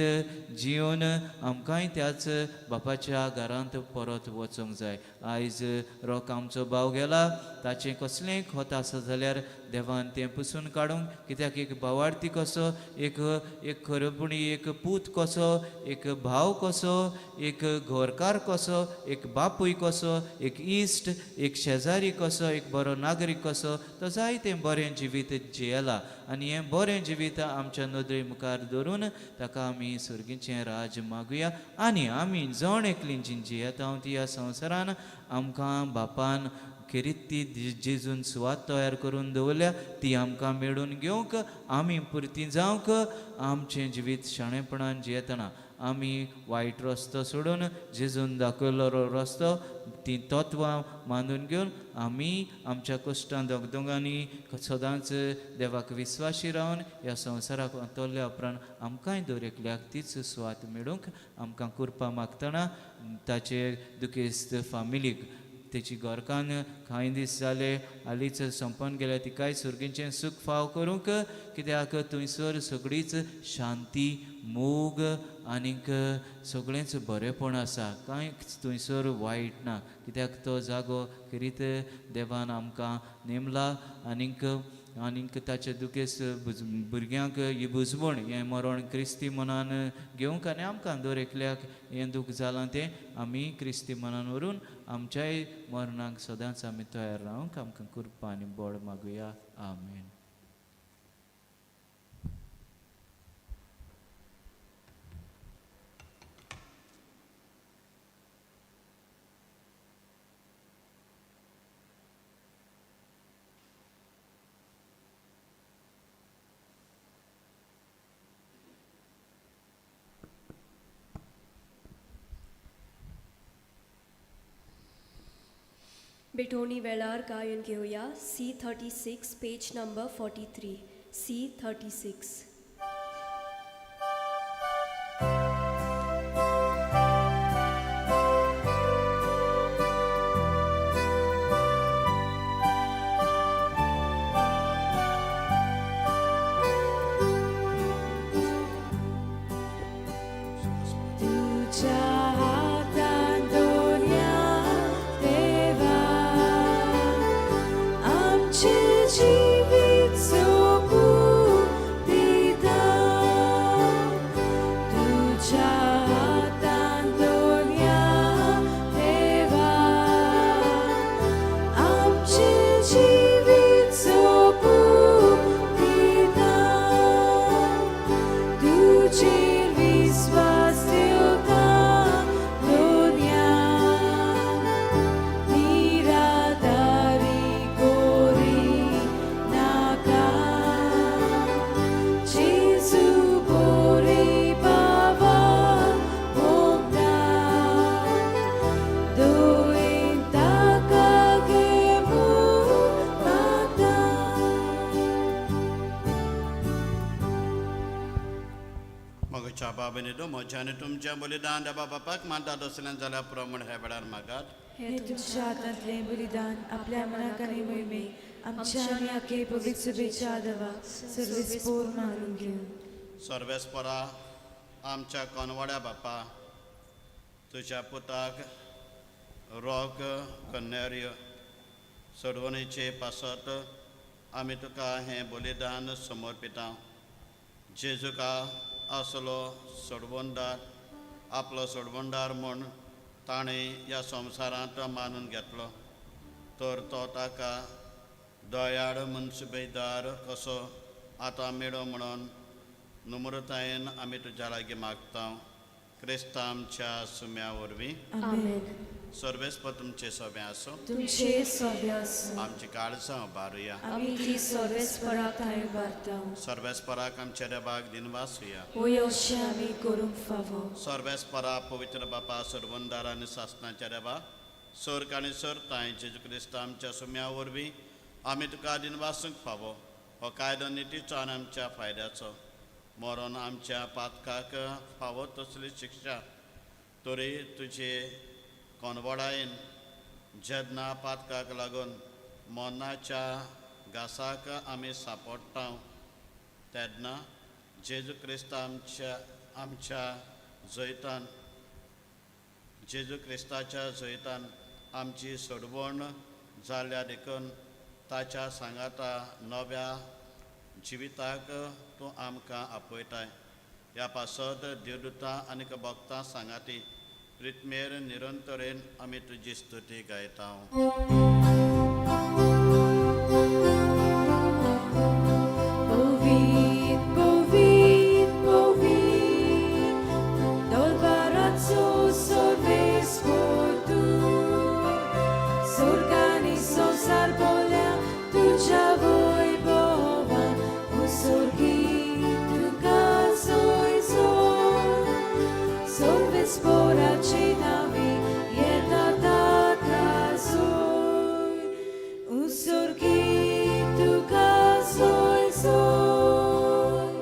S6: जियोवन आमकांय त्याच बापाच्या घरांत परत वचूंक जाय. आयज रोक आमचो भाव गेला, ताचें कसलेंय खत आसा जाल्यार देवान तें पुसून काडूंक, कित्याक एक भावार्थी कसो, एक एक खरेपणी एक पूत कसो, एक भाव कसो, एक घरकार कसो, एक बापूय कसो, एक इश्ट, एक शेजारी कसो, एक बरो नागरीक कसो, तो जायतें बरें जिवीत जियेला. आनी हें बरें जिवीत आमच्या नदरे मुखार धरून ताका आमी सर्गीचें राज मागुया. आनी आमी जण एकलीं जी जियेता ती ह्या संवसारान आमकां बापान खेरीत ती जेजून सुवात तयार करून दवरल्या ती आमकां मेळून घेवंक आमी पुरती जावंक आमचें जिवीत शाणेपणान जियेतना आमी वायट रस्तो सोडून जेजून दाखयल्लो रस्तो ती तत्वां मानून घेवन आमी आमच्या कश्टां दगदगांनी सदांच देवाक विस्वाशी रावन ह्या संवसाराक अंतरल्या उपरांत आमकांय दर एकल्याक तीच सुवात मेळूंक आमकां कृपा मागतना ताचे दुखेस्त फामिलीक, तेची घरकान्न कांय दीस जाले हालींच संपन गेल्या, तिकाय सुर्गीचें सूख फाव करूंक, कित्याक थंयसर सगळीच शांती, मोग आनीक सगळेंच बरेंपण आसा, कांय थंयसर वायट ना, कित्याक तो जागो खेरीत देवान आमकां नेमला. आनीक आनीक ताचे दुखेस भुरग्यांक ही बुजवण हें मरण क्रिस्ती मनान घेवंक आनी आमकां दर एकल्याक हें दूख जालां तें आमी क्रिस्ती मनान व्हरून आमच्याय मरणाक सदांच आमी तयार रावंक आमकां कृपा आनी बळ मागुया. आमेन.
S2: बेटोणी वेळार गायन घेवया. C36 page number 43. C36.
S1: तुझ्या
S3: आमच्या बाबा म्हज्या आनी तुमच्या बलिदान देवा बापाक मानतात असलें जाल्यार प्रमाण ह्या वेळार मागात.
S1: हे तुमच्या हातांतलें बलिदान आपल्या मनाक आनी मोहिमेक आमच्या आनी आखे पवित्र सभेच्या देवाक सर्वेस्पोर मारून घेवं.
S3: सर्वेस्परा आमच्या कोनवाड्या बापा, तुज्या पुताक रोग कन्यार्य सोडवणेचे पासत आमी तुका हें बलिदान समर्पिता. जेजुका असलो सोडवणदार आपलो सोडवणदार म्हूण ताणें ह्या संवसारांत मानून घेतलो, तर तो ताका दयाळ मनसुबेदार कसो आतां मेळो म्हणून नम्रतायेन आमी तुज्या लागीं मागता, क्रिस्ता आमच्या सुम्या वरवीं.
S1: आमेन.
S3: सर्वेस्पर तुमचें सोबें आसूं.
S1: तुमचे सोबे आसूं.
S3: आमची काळजां उबारुया.
S1: आमी ती सर्वेस्पराक थंय उबारता.
S3: सर्वेस्पराक आमच्या देवाक दिनवासुया.
S1: होय, अशें आमी करूंक फावो.
S3: सर्वेस्परा पवित्र बापा, सर्वंदार आनी सासणाच्या देवा, सर्ग आनी सर्ताय जेजू क्रिस्त आमच्या सुम्या वरवीं आमी तुका दिनवासूंक फावो. हो कायदो नितीचो आनी आमच्या फायद्याचो. मरोन आमच्या पातकाक फावो तसली शिक्षा तरी तुजे कोनवडायेन जेन्ना पातकाक लागून मरणाच्या घासाक आमी सांपडटा तेन्ना जेजू क्रिस्त आमच्या आमच्या जैतान जेजू क्रिस्ताच्या जैतान आमची सोडवण जाल्या देखून ताच्या सांगाता नव्या जिविताक तूं आमकां आपयताय. ह्या पासत देवदूतां आनी भक्तां सांगाती प्रितमेर निरंतरेन आमी तुजी स्तुती गायता.
S1: पवित्र, पवित्र, पवित्र, दरबाराचो सर्वेस्पर तूं. स्वर्ग आनी संवसार भरल्या तुज्या वैभवान. ओ स्वर्गी तुका जय जय. सर्वेस्पराचे नांवी येता ताका जय. ओ स्वर्गी तुका जय जय.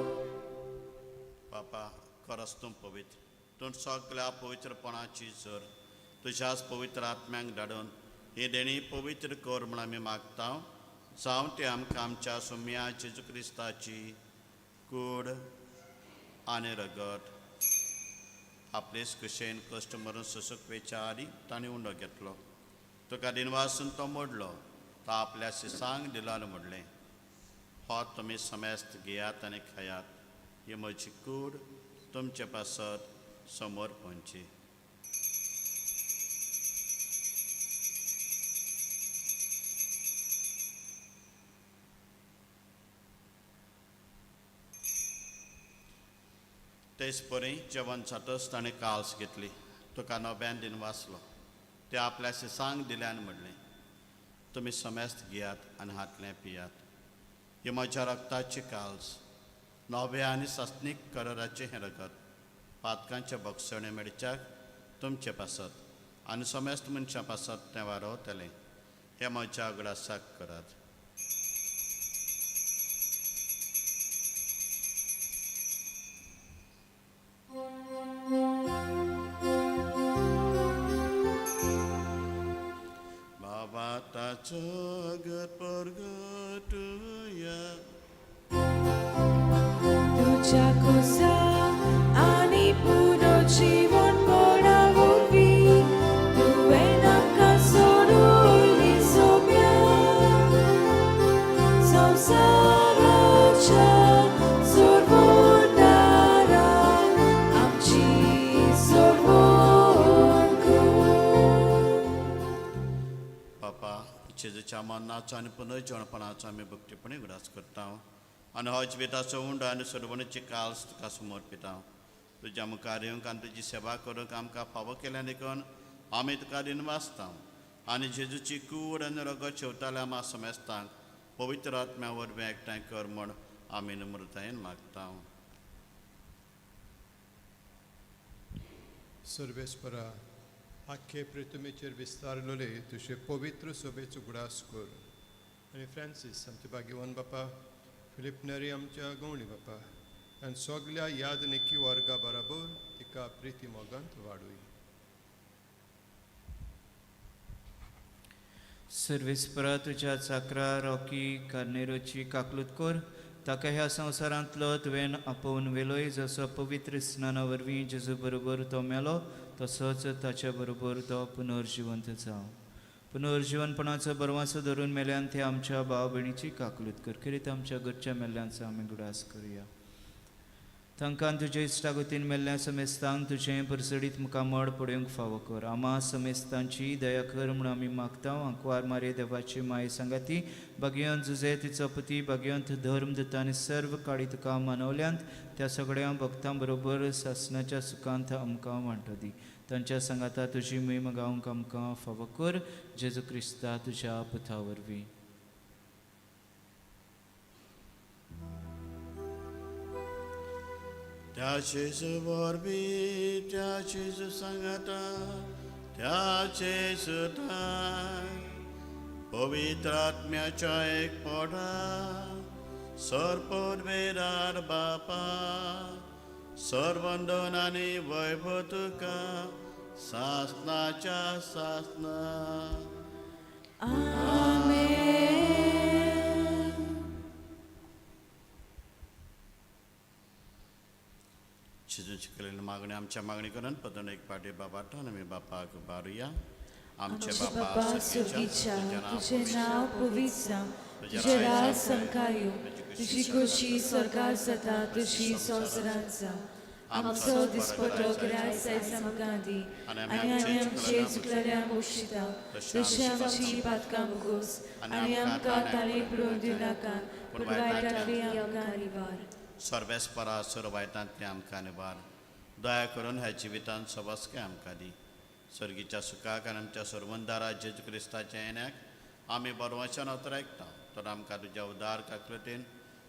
S3: बापा, खरोच तूं पवित्र, तूं सगळ्या पवित्रपणाची जर तुज्याच पवित्र आत्म्यांक धाडून ही देणी पवित्र कर म्हूण आमी मागता. जावं ते आमकां आमच्या सुम्या जेजू क्रिस्ताची कूड आनी रगत. आपलेच कुशेन कश्ट मरून सोसूक वेच्या आदी ताणें उंडो घेतलो, तुका दिनवासून तो मोडलो, तो आपल्या शिसांक दिलो आनी म्हणलें, हो तुमी समेस्त घेयात आनी खायात, ही म्हजी कूड तुमचे पासत समोर पोंची. तेच परी जेवण जातच ताणें काल्स घेतली, तुका नव्यान दिन वाचलो, ते आपल्या शिसांक दिलें आनी म्हणलें, तुमी समेस्त घेयात आनी हातलें पियात, ही म्हज्या रक्ताची काल्स, नव्या आनी सासणीक कराराचें हें रगत पातकांच्या बक्षणे मेळच्याक तुमचे पासत आनी समेस्त मनशां पासत तें वारोवतलें. हें म्हज्या उगडासाक करात. बाबा ताचो परगटुया.
S1: तुज्या खोसा आनी पुनर्जीवनपणा वरवीं तुवें आमकां सोडयली सोम्या. संवसाराच्या सोडवणदारा, आमची सोडवण कर.
S3: बापा, जेजूच्या मरणाचो आनी पुनर्जीवनपणाचो आमी भक्तीपणी उगडास करता आनी हो जिविताचो उंडो आनी सोडवणेची काल्स तुका समर्पिता. तुज्या मुखार येवंक आनी तुजी सेवा करूंक आमकां फावो केल्या देखून आमी तुका दिनवासता आनी जेजूची कूड आनी रगत शेवताल्या आमा समेस्तांक पवित्र आत्म्या वरवीं एकठांय कर म्हूण आमी नम्रतायेन मागता.
S7: सर्वेस्परा, आख्खे पृथ्वीचेर विस्तारलेले तुजे पवित्र सोबेचो उगडास कर आनी फ्रांसीस आमचे भाग्यवान बापा, फिलीप नेरी आमच्या गवणी बापा, आनी सगल्या यादनिकी वर्गा बराबर तिका प्रिती मोगांत वाडूय.
S6: सर्वेस्परा तुज्या चाकरा रॉकी कार्नेरोची काकलूत कर, ताका ह्या संवसारांतलो तुवें आपोवन व्हेलोय. जसो पवित्र स्नाना वरवीं जेजू बरोबर तो मेलो, तसोच ताच्या बरोबर तो पुनर्जिवंत जावं. पुनर्जिवनपणाचो बरवासो धरून मेल्यान ते आमच्या भाव भयणीची काकलूत कर. खेरीत आमच्या घरच्या मेल्ल्यांचो आमी गुडास करुया. तांकां तुजे इश्टागतीन मेल्ल्या समेस्तांक तुजें परसडीत मुखामळ पळोवंक फावो कर. आमा समेस्तांची दया कर म्हूण आमी मागता. आंकवार मारे देवाची माये सांगाती भाग्यवंत जुजे तिचो पती, भाग्यवंत धर्म दिता आनी सर्व काळी तुका मानवल्यांत त्या सगळ्या भक्तां बरोबर सासणाच्या सुखांत आमकां वांटो दी. तांच्या सांगाता तुजी मोहीम गावंक आमकां फावो कर, जेजू क्रिस्ता तुज्या पुता वरवीं.
S3: त्या जेजू वरवीं, त्या जेजू सांगाता, त्या जेजुताय पवित्र आत्म्याच्या एक पोटा सरपोदवेदार बापा, सरवंदन आनी वैभव तुका सासनाच्या सासना.
S1: आमेन.
S3: जेजून शिकलेली मागणी आमच्या मागणी करून पदन एक पाटी बाबाटान आमी बापाक बारुया. आमचे
S1: आमचे
S3: बापा
S1: बापा सुर्गीच्या, तुजें नांव पवित्र जावं, तुजें राज सामकार येवं, तुजी खोशी स्वर्गार जाता तशी संवसारांत जावं. आमचो दिसपटो ग्रास आयज आमकां दी आनी आमी आमचे चुकलेल्यांक बक्षिता तशी आमची पातकां मुगोस आनी आमकां ताणें पडोवन दिवनाका, पूण वायटांतली आमकां निवार.
S3: सर्वेस्परा सर वायटांतली आमकां निवार. दया करून ह्या जिवितांत सवास्के आमकां दी. सर्गीच्या सुखाक आनी आमच्या सर्वंदारा जेजू क्रिस्ताच्या येण्याक आमी बरवाच्यान अतरायकता. तर आमकां तुज्या उदार काकृतीन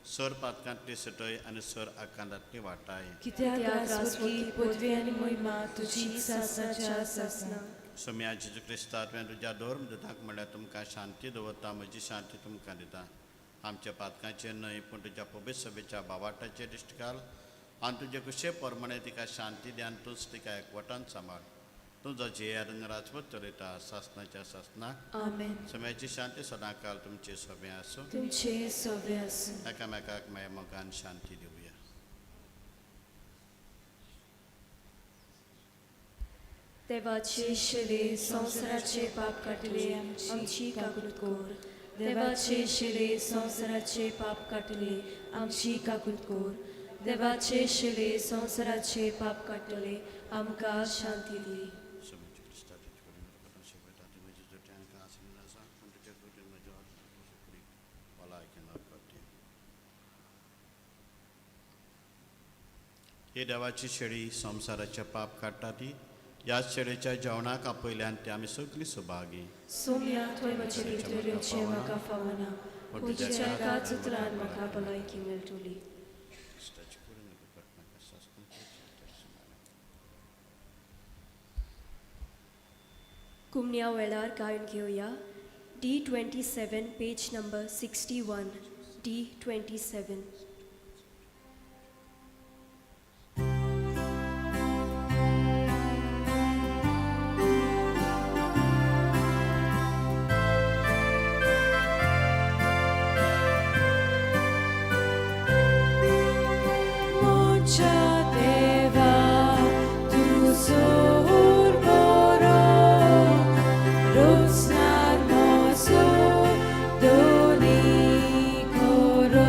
S3: सर पातकांतली सुटय आनी सर आकांतांतली वाटाय.
S1: कित्याक राजवटी, पदवी आनी मोहिमा तुजी सासणाच्या सासना.
S3: सोम्या जेजू क्रिस्ता, तुवें तुज्या धर्म दुतांक म्हणल्यार तुमकां शांती दवरता, म्हजी शांती तुमकां दिता. आमच्या पातकांचेर न्हय पूण तुज्या पवित्र सभेच्या बावाटाचेर दिश्ट घाल आनी तुजे कुशे प्रमाणे तिका शांती दी आनी तूंच तिका एकवटान सांबाळ. तुजो जियेर आनी राजवट चलयता सासणाच्या सासनाक.
S1: आमेन.
S3: सम्याची शांती सदांकाल तुमचे सोबें आसूं.
S1: तुमचे सोबे आसूं.
S3: एकामेकाक मागीर मोगान शांती दिवया.
S2: देवाचे
S1: शिरे संवसाराचे पाप काडले,
S2: आमची काकूत कर.
S1: देवाचे शिरे संवसाराचे पाप काडले, आमची काकूत कर. देवाचे शिरे संवसाराचे पाप काडटले, आमकां शांती दी.
S3: सोम्याची क्रिस्ता तुजे कडेन करून शिकयता ती म्हजी जोट्यान आसलेली आसा, पूण तुज्या कृतीन म्हज्या कुडीक भलायकी करती. ही देवाची शेळी संवसाराचे पाप काडटा ती ह्या शेळीच्या जेवणाक आपयल्यान ती आमी सगळीं सुभागी.
S2: सोम्या, तुवें म्हजे भितर येवचें म्हाका फावना, पूण तुज्या एकाच उतरान म्हाका भलायकी मेळटली.
S3: क्रिस्ताची कुडीन म्हाका सासणाच्या सासणाक.
S2: कुमण्या वेळार गायन घेवया. D27, page number 61. D27.
S1: म्हज्या देवा, तूं जोर बरो, रोजनार म्हजो दोनी खरो.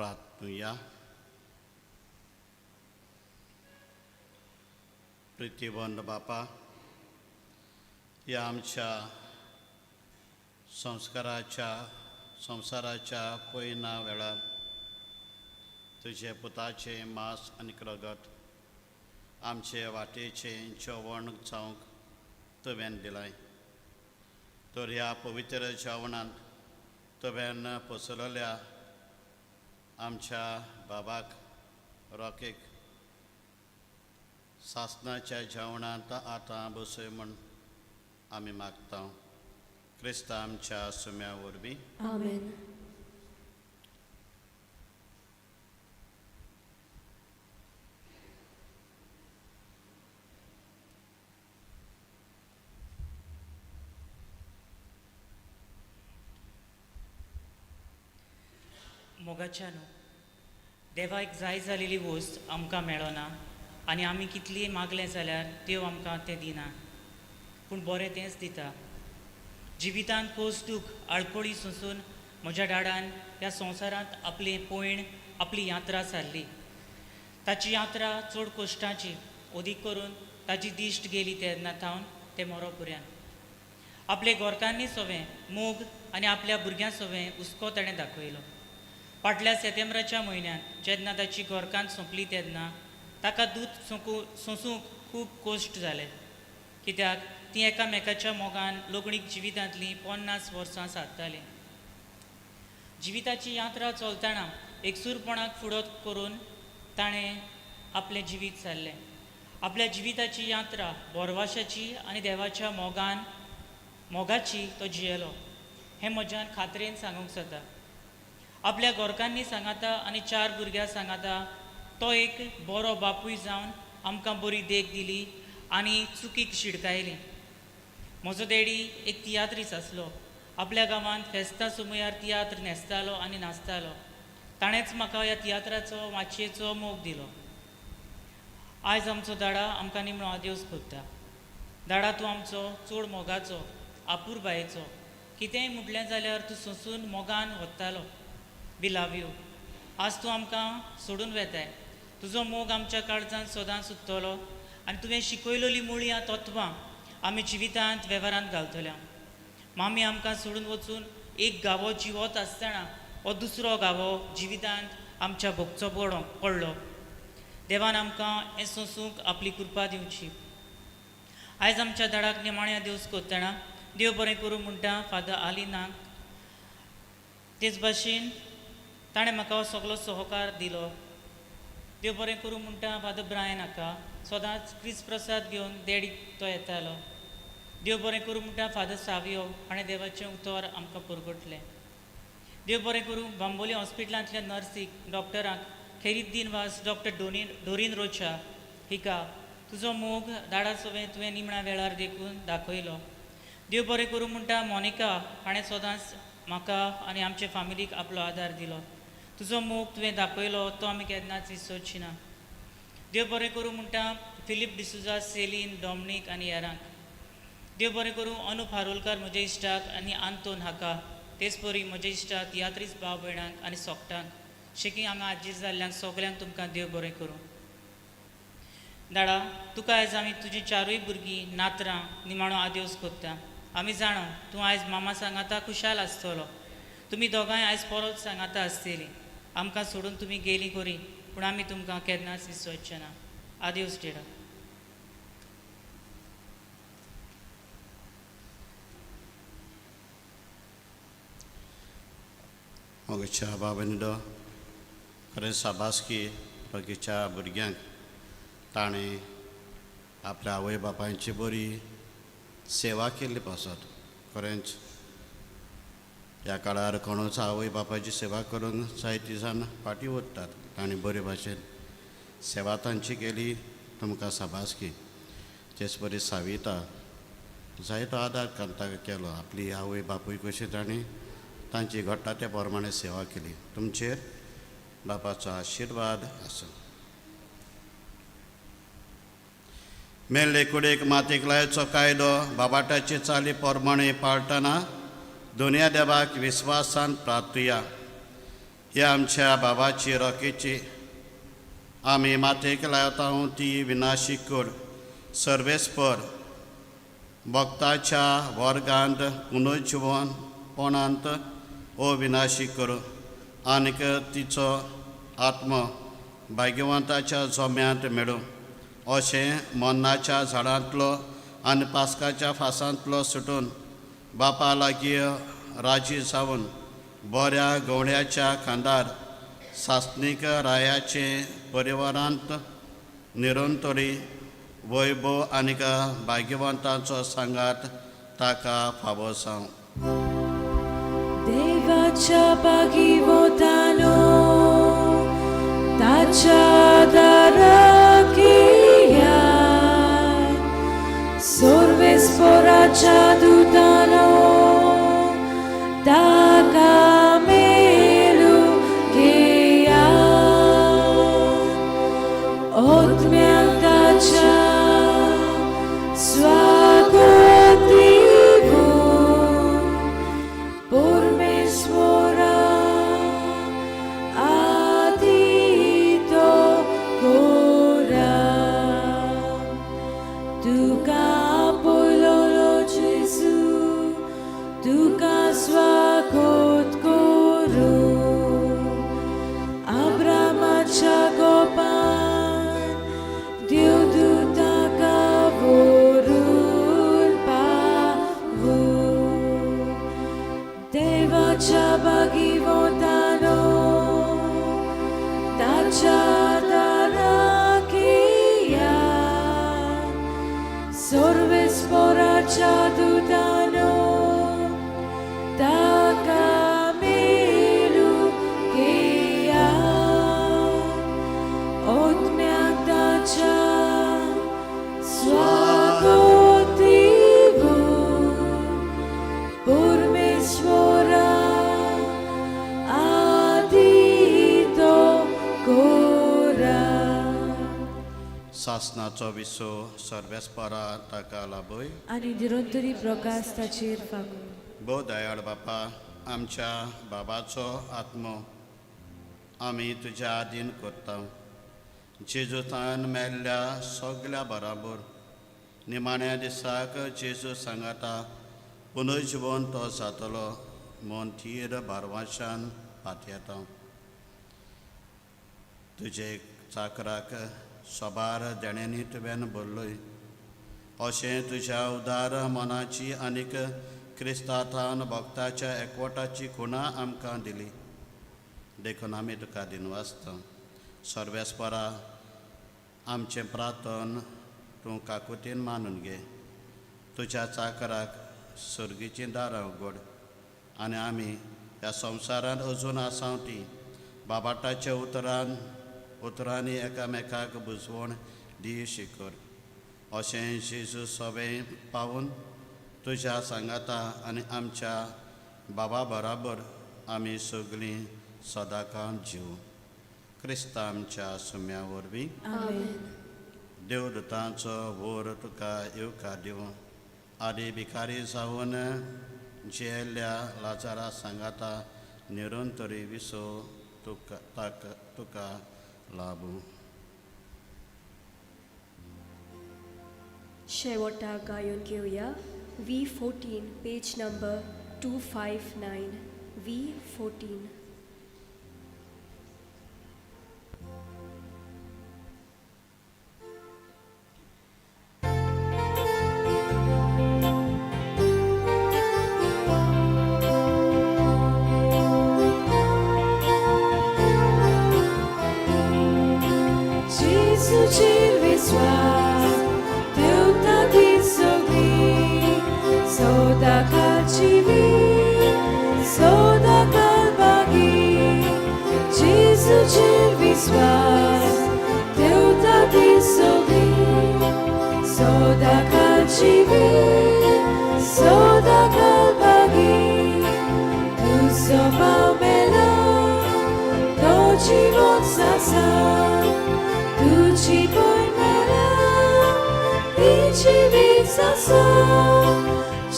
S3: प्रार्थनुया. प्रितीवंत बापा, ह्या आमच्या संस्काराच्या संवसाराच्या पयना वेळार तुजे पुताचें मांस आनी रगत आमचे वाटेचें जेवण जावंक तुवें दिलाय. तर ह्या पवित्र जेवणांत तुवें पसरल्या आमच्या बाबाक रोकेक सासणाच्या जेवणांत आतां बसय म्हूण आमी मागता, क्रिस्ता आमच्या सुम्या वरवीं.
S2: आमेन.
S8: मोगाच्यानो, देवाक जाय जालेली वस्त आमकां मेळना आनी आमी कितलीय मागलें जाल्यार देव आमकां तें दिना, पूण बरें तेंच दिता. जिवितांत खोस दूख आडखळी सोंसून म्हज्या डाडान ह्या संवसारांत आपलें पयण आपली यात्रा सारली. ताची यात्रा चड कश्टांची, अदीक करून ताची दिश्ट गेली तेन्ना थावन ते मरो पुऱ्यान. आपले गोरकांनी सवें मोग आनी आपल्या भुरग्यां सवें हुस्को ताणें दाखयलो. फाटल्या सेतेंब्राच्या म्हयन्यांत जेन्ना ताची गोरकांत सोंपली तेन्ना ताका दूद सोंसूंक खूब कश्ट जाले, कित्याक ती एकामेकाच्या मोगान लग्नीक जिवितांतलीं 50 वर्सां सादतालीं. जिविताची यात्रा चलतना एकसूरपणाक फुडो करून ताणें आपलें जिवीत सारलें. आपल्या जिविताची यात्रा बोरवाशाची आनी देवाच्या मोगान मोगाची तो जियेलो हें म्हज्यान खात्रेन सांगूंक जाता. आपल्या गोरकांनी सांगाता आनी 4 भुरग्यां सांगाता तो एक बरो बापूय जावन आमकां बरी देख दिली आनी चुकीक शिडकायली. म्हजो डॅडी एक तियात्रीस आसलो. आपल्या गांवांत फेस्तां सुमयार तियात्र न्हेसतालो आनी नाचतालो. ताणेंच म्हाका ह्या तियात्राचो माचयेचो मोग दिलो. आयज आमचो दाडा आमकां निमणो आदेवस करता. दाडा, तूं आमचो चड मोगाचो, आपुरबायेचो. कितेंय म्हटलें जाल्यार तूं सोंसून मोगान वतालो. We love you. आज तूं आमकां सोडून वेताय. तुजो मोग आमच्या काळजांत सदांच सुत्तलो आनी तुवें शिकयलेलीं मुळयां तत्वां आमी जिवितांत वेव्हारांत घालतल्या. मामी आमकां सोडून वचून एक गावो जिवत आसतना हो दुसरो गावो जिवितांत आमच्या भोगचो पडलो. देवान आमकां हें सोंसूंक आपली कृपा दिवची. आयज आमच्या दाडाक निमाण्या दिवस करतना देव बरें करूं म्हणटा फादर आलिनाक. तेच भाशेन ताणें म्हाका हो सगलो सहकार दिलो. देव बरें करूं म्हणटा फादर ब्रायन हाका, सदांच क्रिस्त प्रसाद घेवन डॅडी तो येतालो. देव बरें करूं म्हणटा फादर सावियो, हाणें देवाचें उतर आमकां पुरगटलें. देव बरें करूं बांबोली हॉस्पिटलांतल्या नर्सीक, डॉक्टरांक, खेरीत दिनवास डॉक्टर डोरीन रोचा हिका, तुजो मोग दाडा सवें तुवें निमण्या वेळार देखून दाखयलो. देव बरें करूं म्हणटा मोनिका, हाणें सदांच म्हाका आनी आमचे फामिलीक आपलो आदार दिलो. तुजो मोग तुवें दाखयलो तो आमी केन्नाच विसरची ना. देव बरें करूं म्हणटा फिलीप डिसुजा, सेलीन, डॉमनीक आनी हेरांक. देव बरें करूं अनुप हारोलकर म्हज्या इश्टाक आनी आंतोन हाका, तेच परी म्हज्या इश्टाक तियात्रीस भाव भयणांक आनी सोकटांक, शेकी हांगा आजीर जाल्ल्यांक सगल्यांक तुमकां देव बरें करूं. दाडा, तुका आयज आमी तुजी 4 भुरगीं नातरां निमाणो आदेवस करता. आमी जाणो तूं आयज मामा सांगाता खुशाल आसतलो. तुमी दोगांय आयज परत सांगाता आसतली. आमकां सोडून तुमी गेलीं खरी, पूण आमी तुमकां केन्नाच विसरचे ना. आदेवस डेडा.
S3: मोगच्या बाबा खरें साबासकी बाकीच्या भुरग्यांक ताणें आपल्या आवय बापायची बरी सेवा केल्ली पासत. खरेंच ह्या काळार कोणूच आवय बापायची सेवा करूंक जायती जाण फाटीं उरतात. ताणें बरे भाशेन सेवा तांची केली, तुमकां साबासकी. तेच परी साविता जायतो आदार तांकां केलो. आपली आवय बापूय कशी ताणें तांची घडटा त्या प्रमाणे सेवा केली. तुमचेर बापाचो आशिर्वाद आसूं. मेल्ले कुडीक मातीक लायचो कायदो बाबाटाचे चाली प्रमाणे पाळटना दोनया देवाक विस्वासान प्रार्थुया. ह्या आमच्या बाबाची रोकेची आमी मातयेक लायता ती विनाशी कूड सर्वेस्पर भक्ताच्या वर्गांत पुनर्जिवनपणांत अविनाशी करूं आनीक तिचो आत्मो भाग्यवंताच्या जोम्यांत मेळूं अशें मन्नाच्या झाडांतलो आनी पास्काच्या फासांतलो सुटून बापा लागीं राजी जावन बऱ्या गवळ्याच्या खांदार सासणीक रायाचे परिवारांत निरंतरी वैभव आनीक भाग्यवंतांचो सांगात ताका फावो जावं.
S1: देवाच्या बागीवतानो ताच्या दाराकिया सोर्वेस्पोराच्या दुतानो ताका मेलू घेया ओतम्याक ताच्या स्वागत दिवूं परमेश्वरा आदितो कोरा तुका पयलोलो जेजू तुका स्वागत करूं अब्रामाच्या गोपान देवदूताका व्हरून पावूं देवाच्या बागीवतानो ताच्या दाराकिया सोर्वेस्पोराच्या दुतानो ताका मेलू घेया ओतम्याक ताच्या स्वागत दिवूं परमेश्वरा आदितो कोरा.
S3: सासनाचो विसो सर्वेस्परा ताका लाभय
S1: आनी निरंतरी प्रकाश ताचेर फागूं.
S3: भोव दयाळ बापा, आमच्या बाबाचो आत्मो आमी तुज्या आदीन करता. जेजूतान मेल्ल्या सगल्या बराबर निमाण्या दिसाक जेजू सांगाता पुनर्जिवन तो जातलो म्हूण थीर भारवाशान पातयेता. तुजे चाकराक सोबार देण्यांनी तुवें भरलोय अशें तुज्या उदार मनाची आनीक क्रिस्ताथान भक्ताच्या एकवटाची खुणा आमकां दिली देखून आमी तुका दिनवासता. सर्वेस्परा आमचें प्रार्थन तूं काकुतीन मानून घे. तुज्या चाकराक सर्गीचीं दारां उगड आनी आमी ह्या संवसारांत अजून आसा ती बाबाटाच्या उतरान उतरांनी एकामेकाक बुजवण दी शिकर अशें जेजू सवें पावून तुज्या सांगाता आनी आमच्या बाबा बराबर आमी सगळीं सदांकाळ जीव क्रिस्ता आमच्या सुम्या वरवीं.
S1: आमेन.
S3: देवदूतांचो वोर तुका येवकार दिवं. आदी भिकारी जावन जियेल्ल्या लाजारा सांगाता निरंतरी विसो तुका ताका तुका लाभूं.
S2: शेवटा गायन घेवया V14, page number 259, V14.
S1: जेजूचेर विस्वास देवता ती सगळी सदांकाळ जिवी सदांकाळ बागी. जेजूचेर विस्वास देवता ती सगळी सदांकाळ जिवी सदांकाळ बागी. तुजो भाव मेला तो जिवन आसा तुजी भयण मेला ती जिवीत आसा.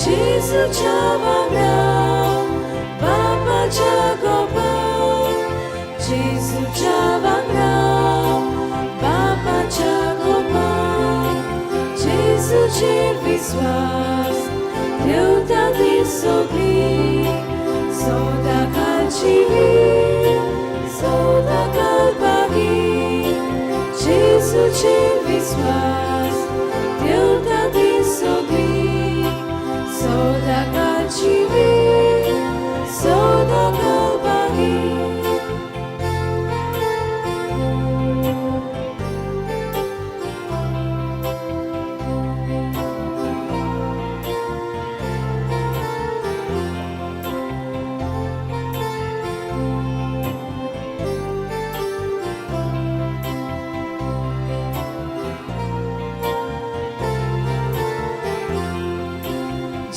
S1: जेजूच्या वांगडा बापाच्या गोपान जेजूच्या वांगडा बापाच्या कोपान जेजूचेर विस्वास ठेवता ती सगळी सदांकाळ जिवीत सदांकाळ बागी जेजूचेर विस्वास ठेवता ती सगळी सदांकाळ जिवीत सदांकाळ बागी.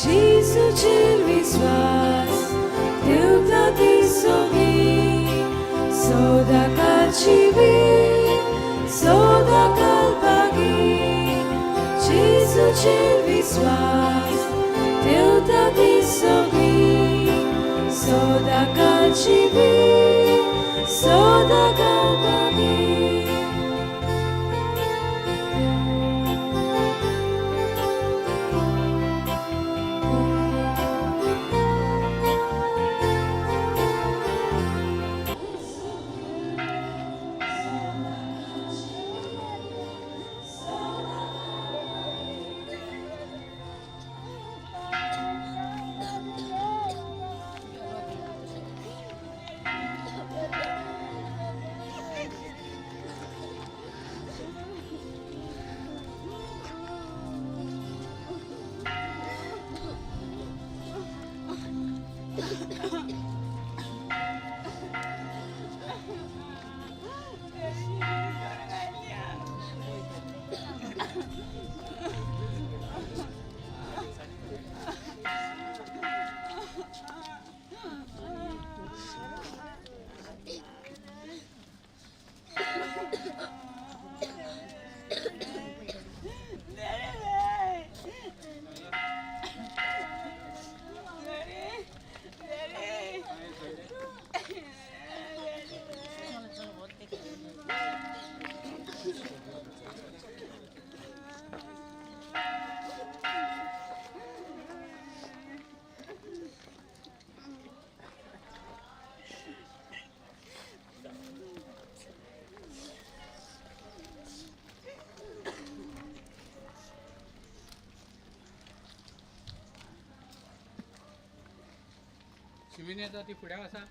S1: जेजूचेर विस्वास ठेवता ती सगळी सदांकाळ जिवीत सदांकाळ बागी जेजूचेर विस्वास ठेवता ती सगळी सदांकाळ जिवीत सदांकाळ बागी.
S9: शिमीन येता ती फुडें आसा.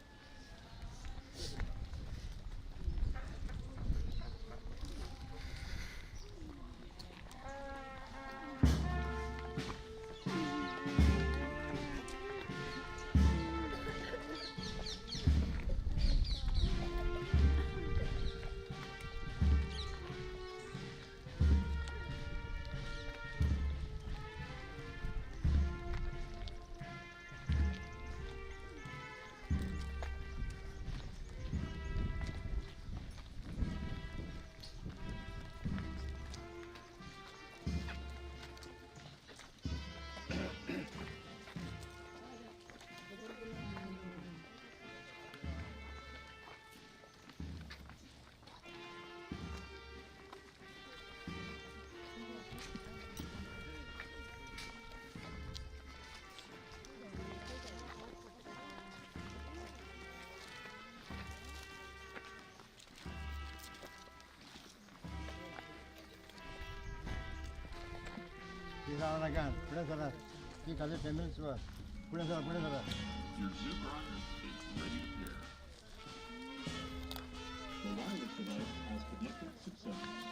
S10: ती जावं नाका, फुडें सरात. ती खाली फॅमिली सुवात. फुडें सरा, फुडें सरात.
S11: Your Zubrod is ready to pair. The wireless device has connected successfully.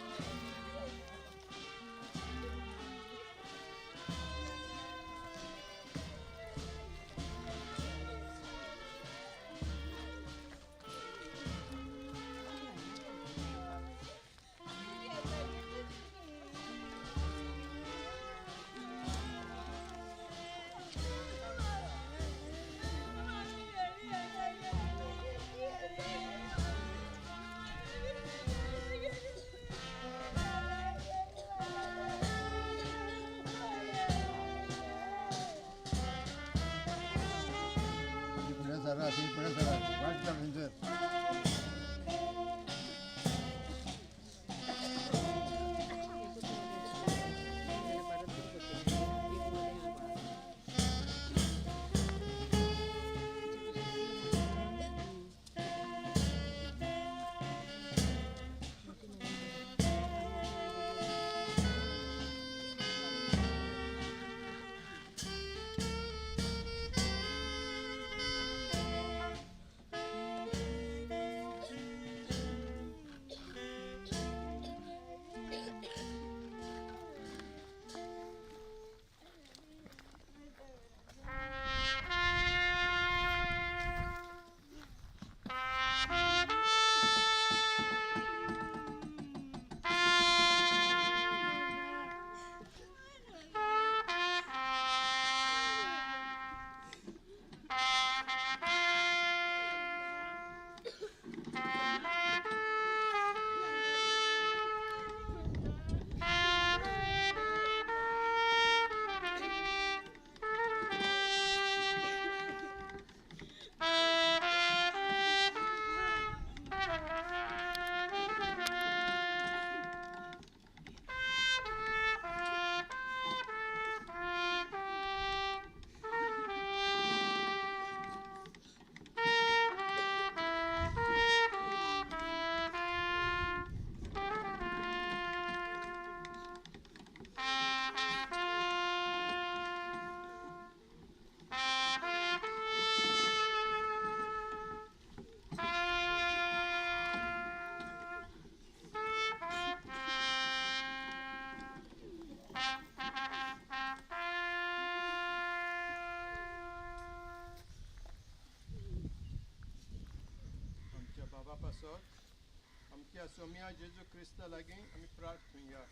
S7: पासत आमच्या सोम्या जेजू क्रिस्ता लागीं आमी प्रार्थुया.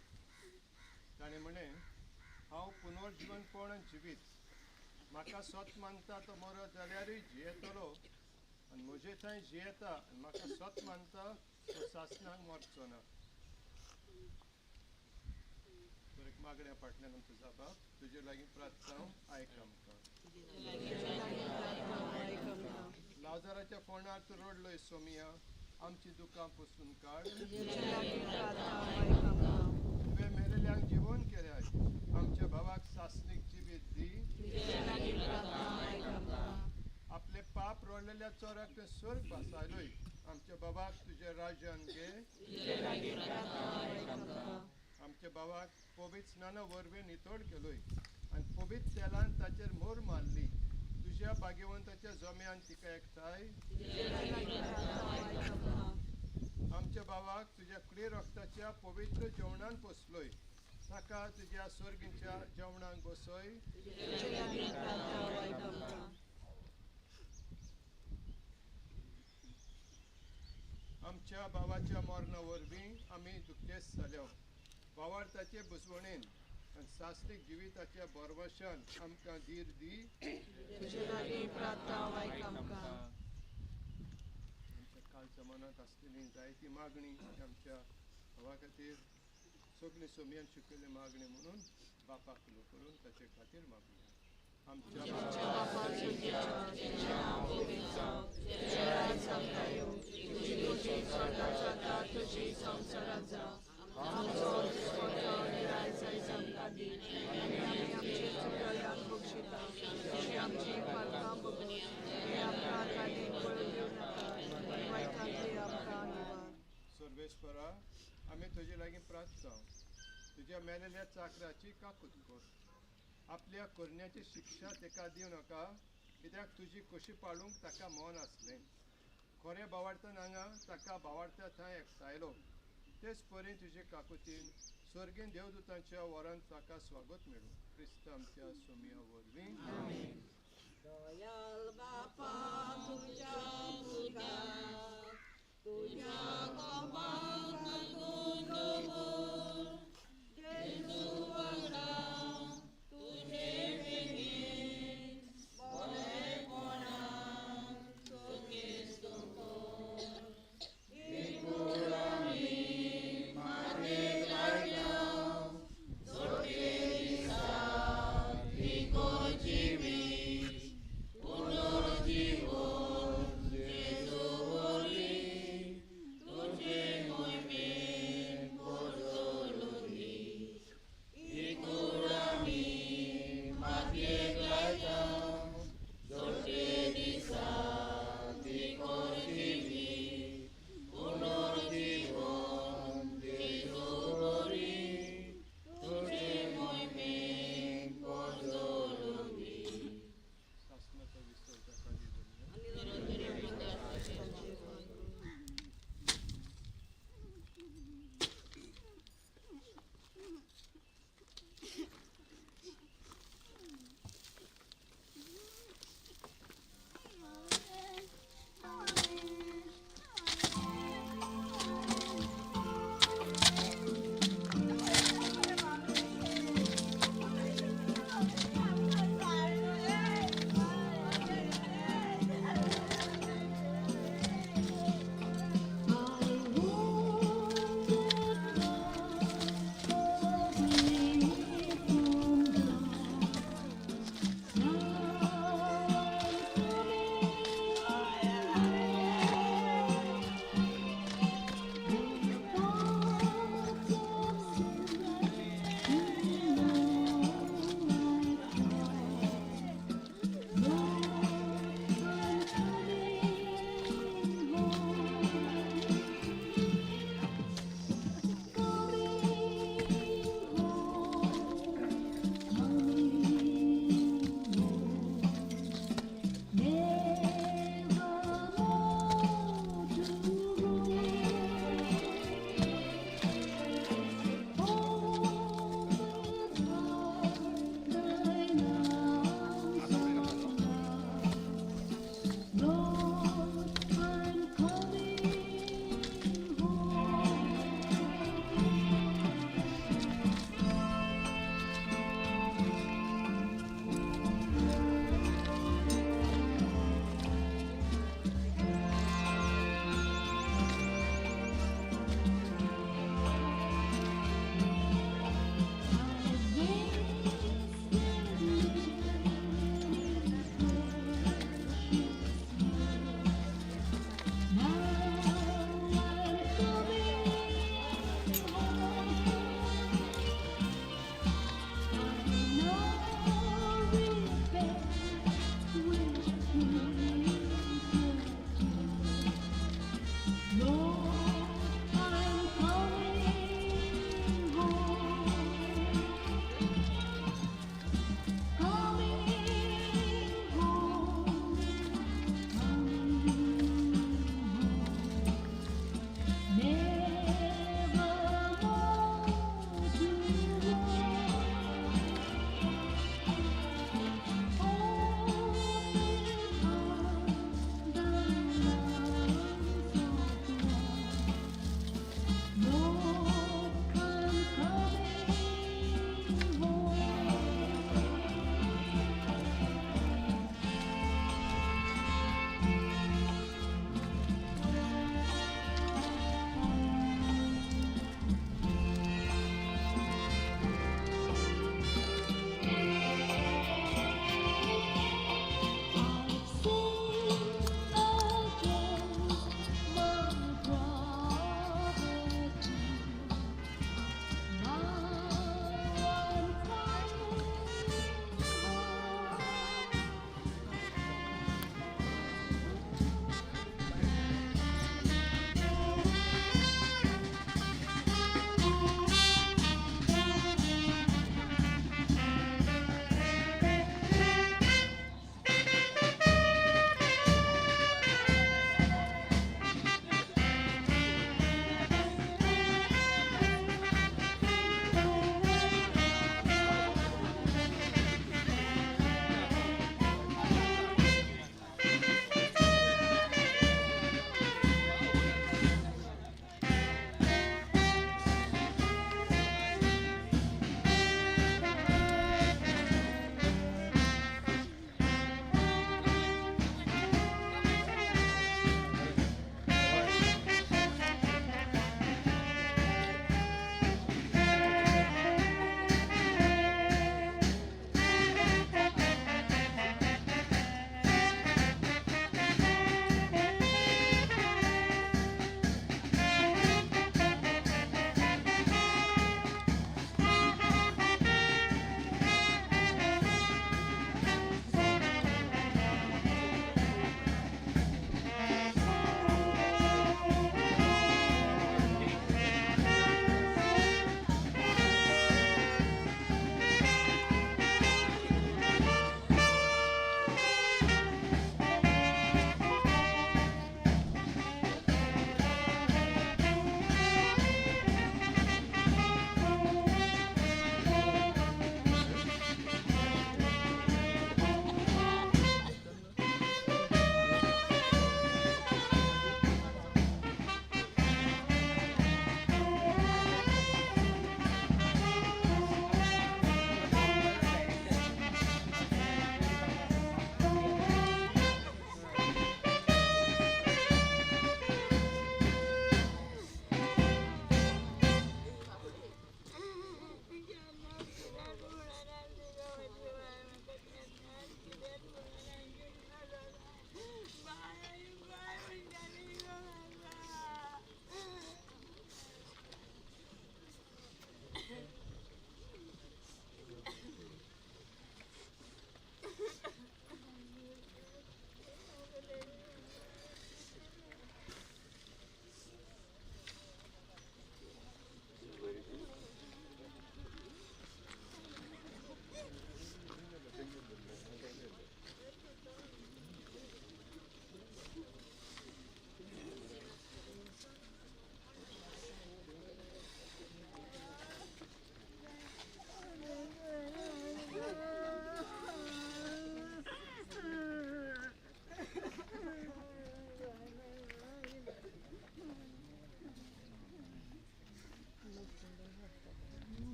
S7: ताणें म्हणलें, हांव पुनर्जिवनपण जिवीत, म्हाका सत मानता तो मरत जाल्यारूय जियेतलो, आनी म्हजे थंय जियेता आनी म्हाका सत मानता तो सासणाक मरचो ना. तर मागण्या फाटल्यान आमचो जाबाब तुजे लागीं प्रार्थना आयक आमकां. लाजाराच्या फोंडार तूं रडलोय सोमिया, आमची दुकां पुसून काड. तुवें मेलेल्यांक जिवन केल्याय, आमच्या भावाक सासणीक जिवीत दी. आपले पाप रडलेल्या चोराक तुवें स्वर्ग भासायलोय, आमच्या बाबाक तुज्या राज्यान घे. आमच्या बाबाक पवित्र स्नाना वरवीं नितळ केलोय आनी पवित्र तेलान ताचेर मोर मारली. तुज्या भाग्यवंताच्या जम्यान तिका एकठांय. आमच्या बाबाक तुज्या कुडी रक्ताच्या पवित्र जेवणान पोसलोय, ताका तुज्या स्वर्गीच्या जेवणाक बसय. आमच्या बाबाच्या मरणा वरवीं आमी दुखेस्त जाल्या. भावार्थाचे बुजवणेन आनी सासणीक जिविताच्या भरवशान आमकां धीर दी. आमच्या कालच्या मनांत आसलेली जायती मागणी आमच्या भावा खातीर सगळी सोमयान शिकयल्ली मागणी म्हणून बापाक उलो करून ताचे खातीर मागुया. आमच्या सर्वेश्वरा, आमी तुजे लागीं प्रार्थना, तुज्या मेलेल्या चाकराची काकूत कर. आपल्या करण्याची शिक्षा ताका दिवं नाका, कित्याक तुजी कशी पाळूंक ताका मन आसलें. खरें भावार्थान हांगा ताका भावार्था थंय एकठांयलो. तेच परी तुजे काकुतीन स्वर्गीन देवदूतांच्या वरान ताका स्वागत मेळूं. क्रिस्त आमच्या सोमिया वरवीं.
S5: दयाल बापा तुज्या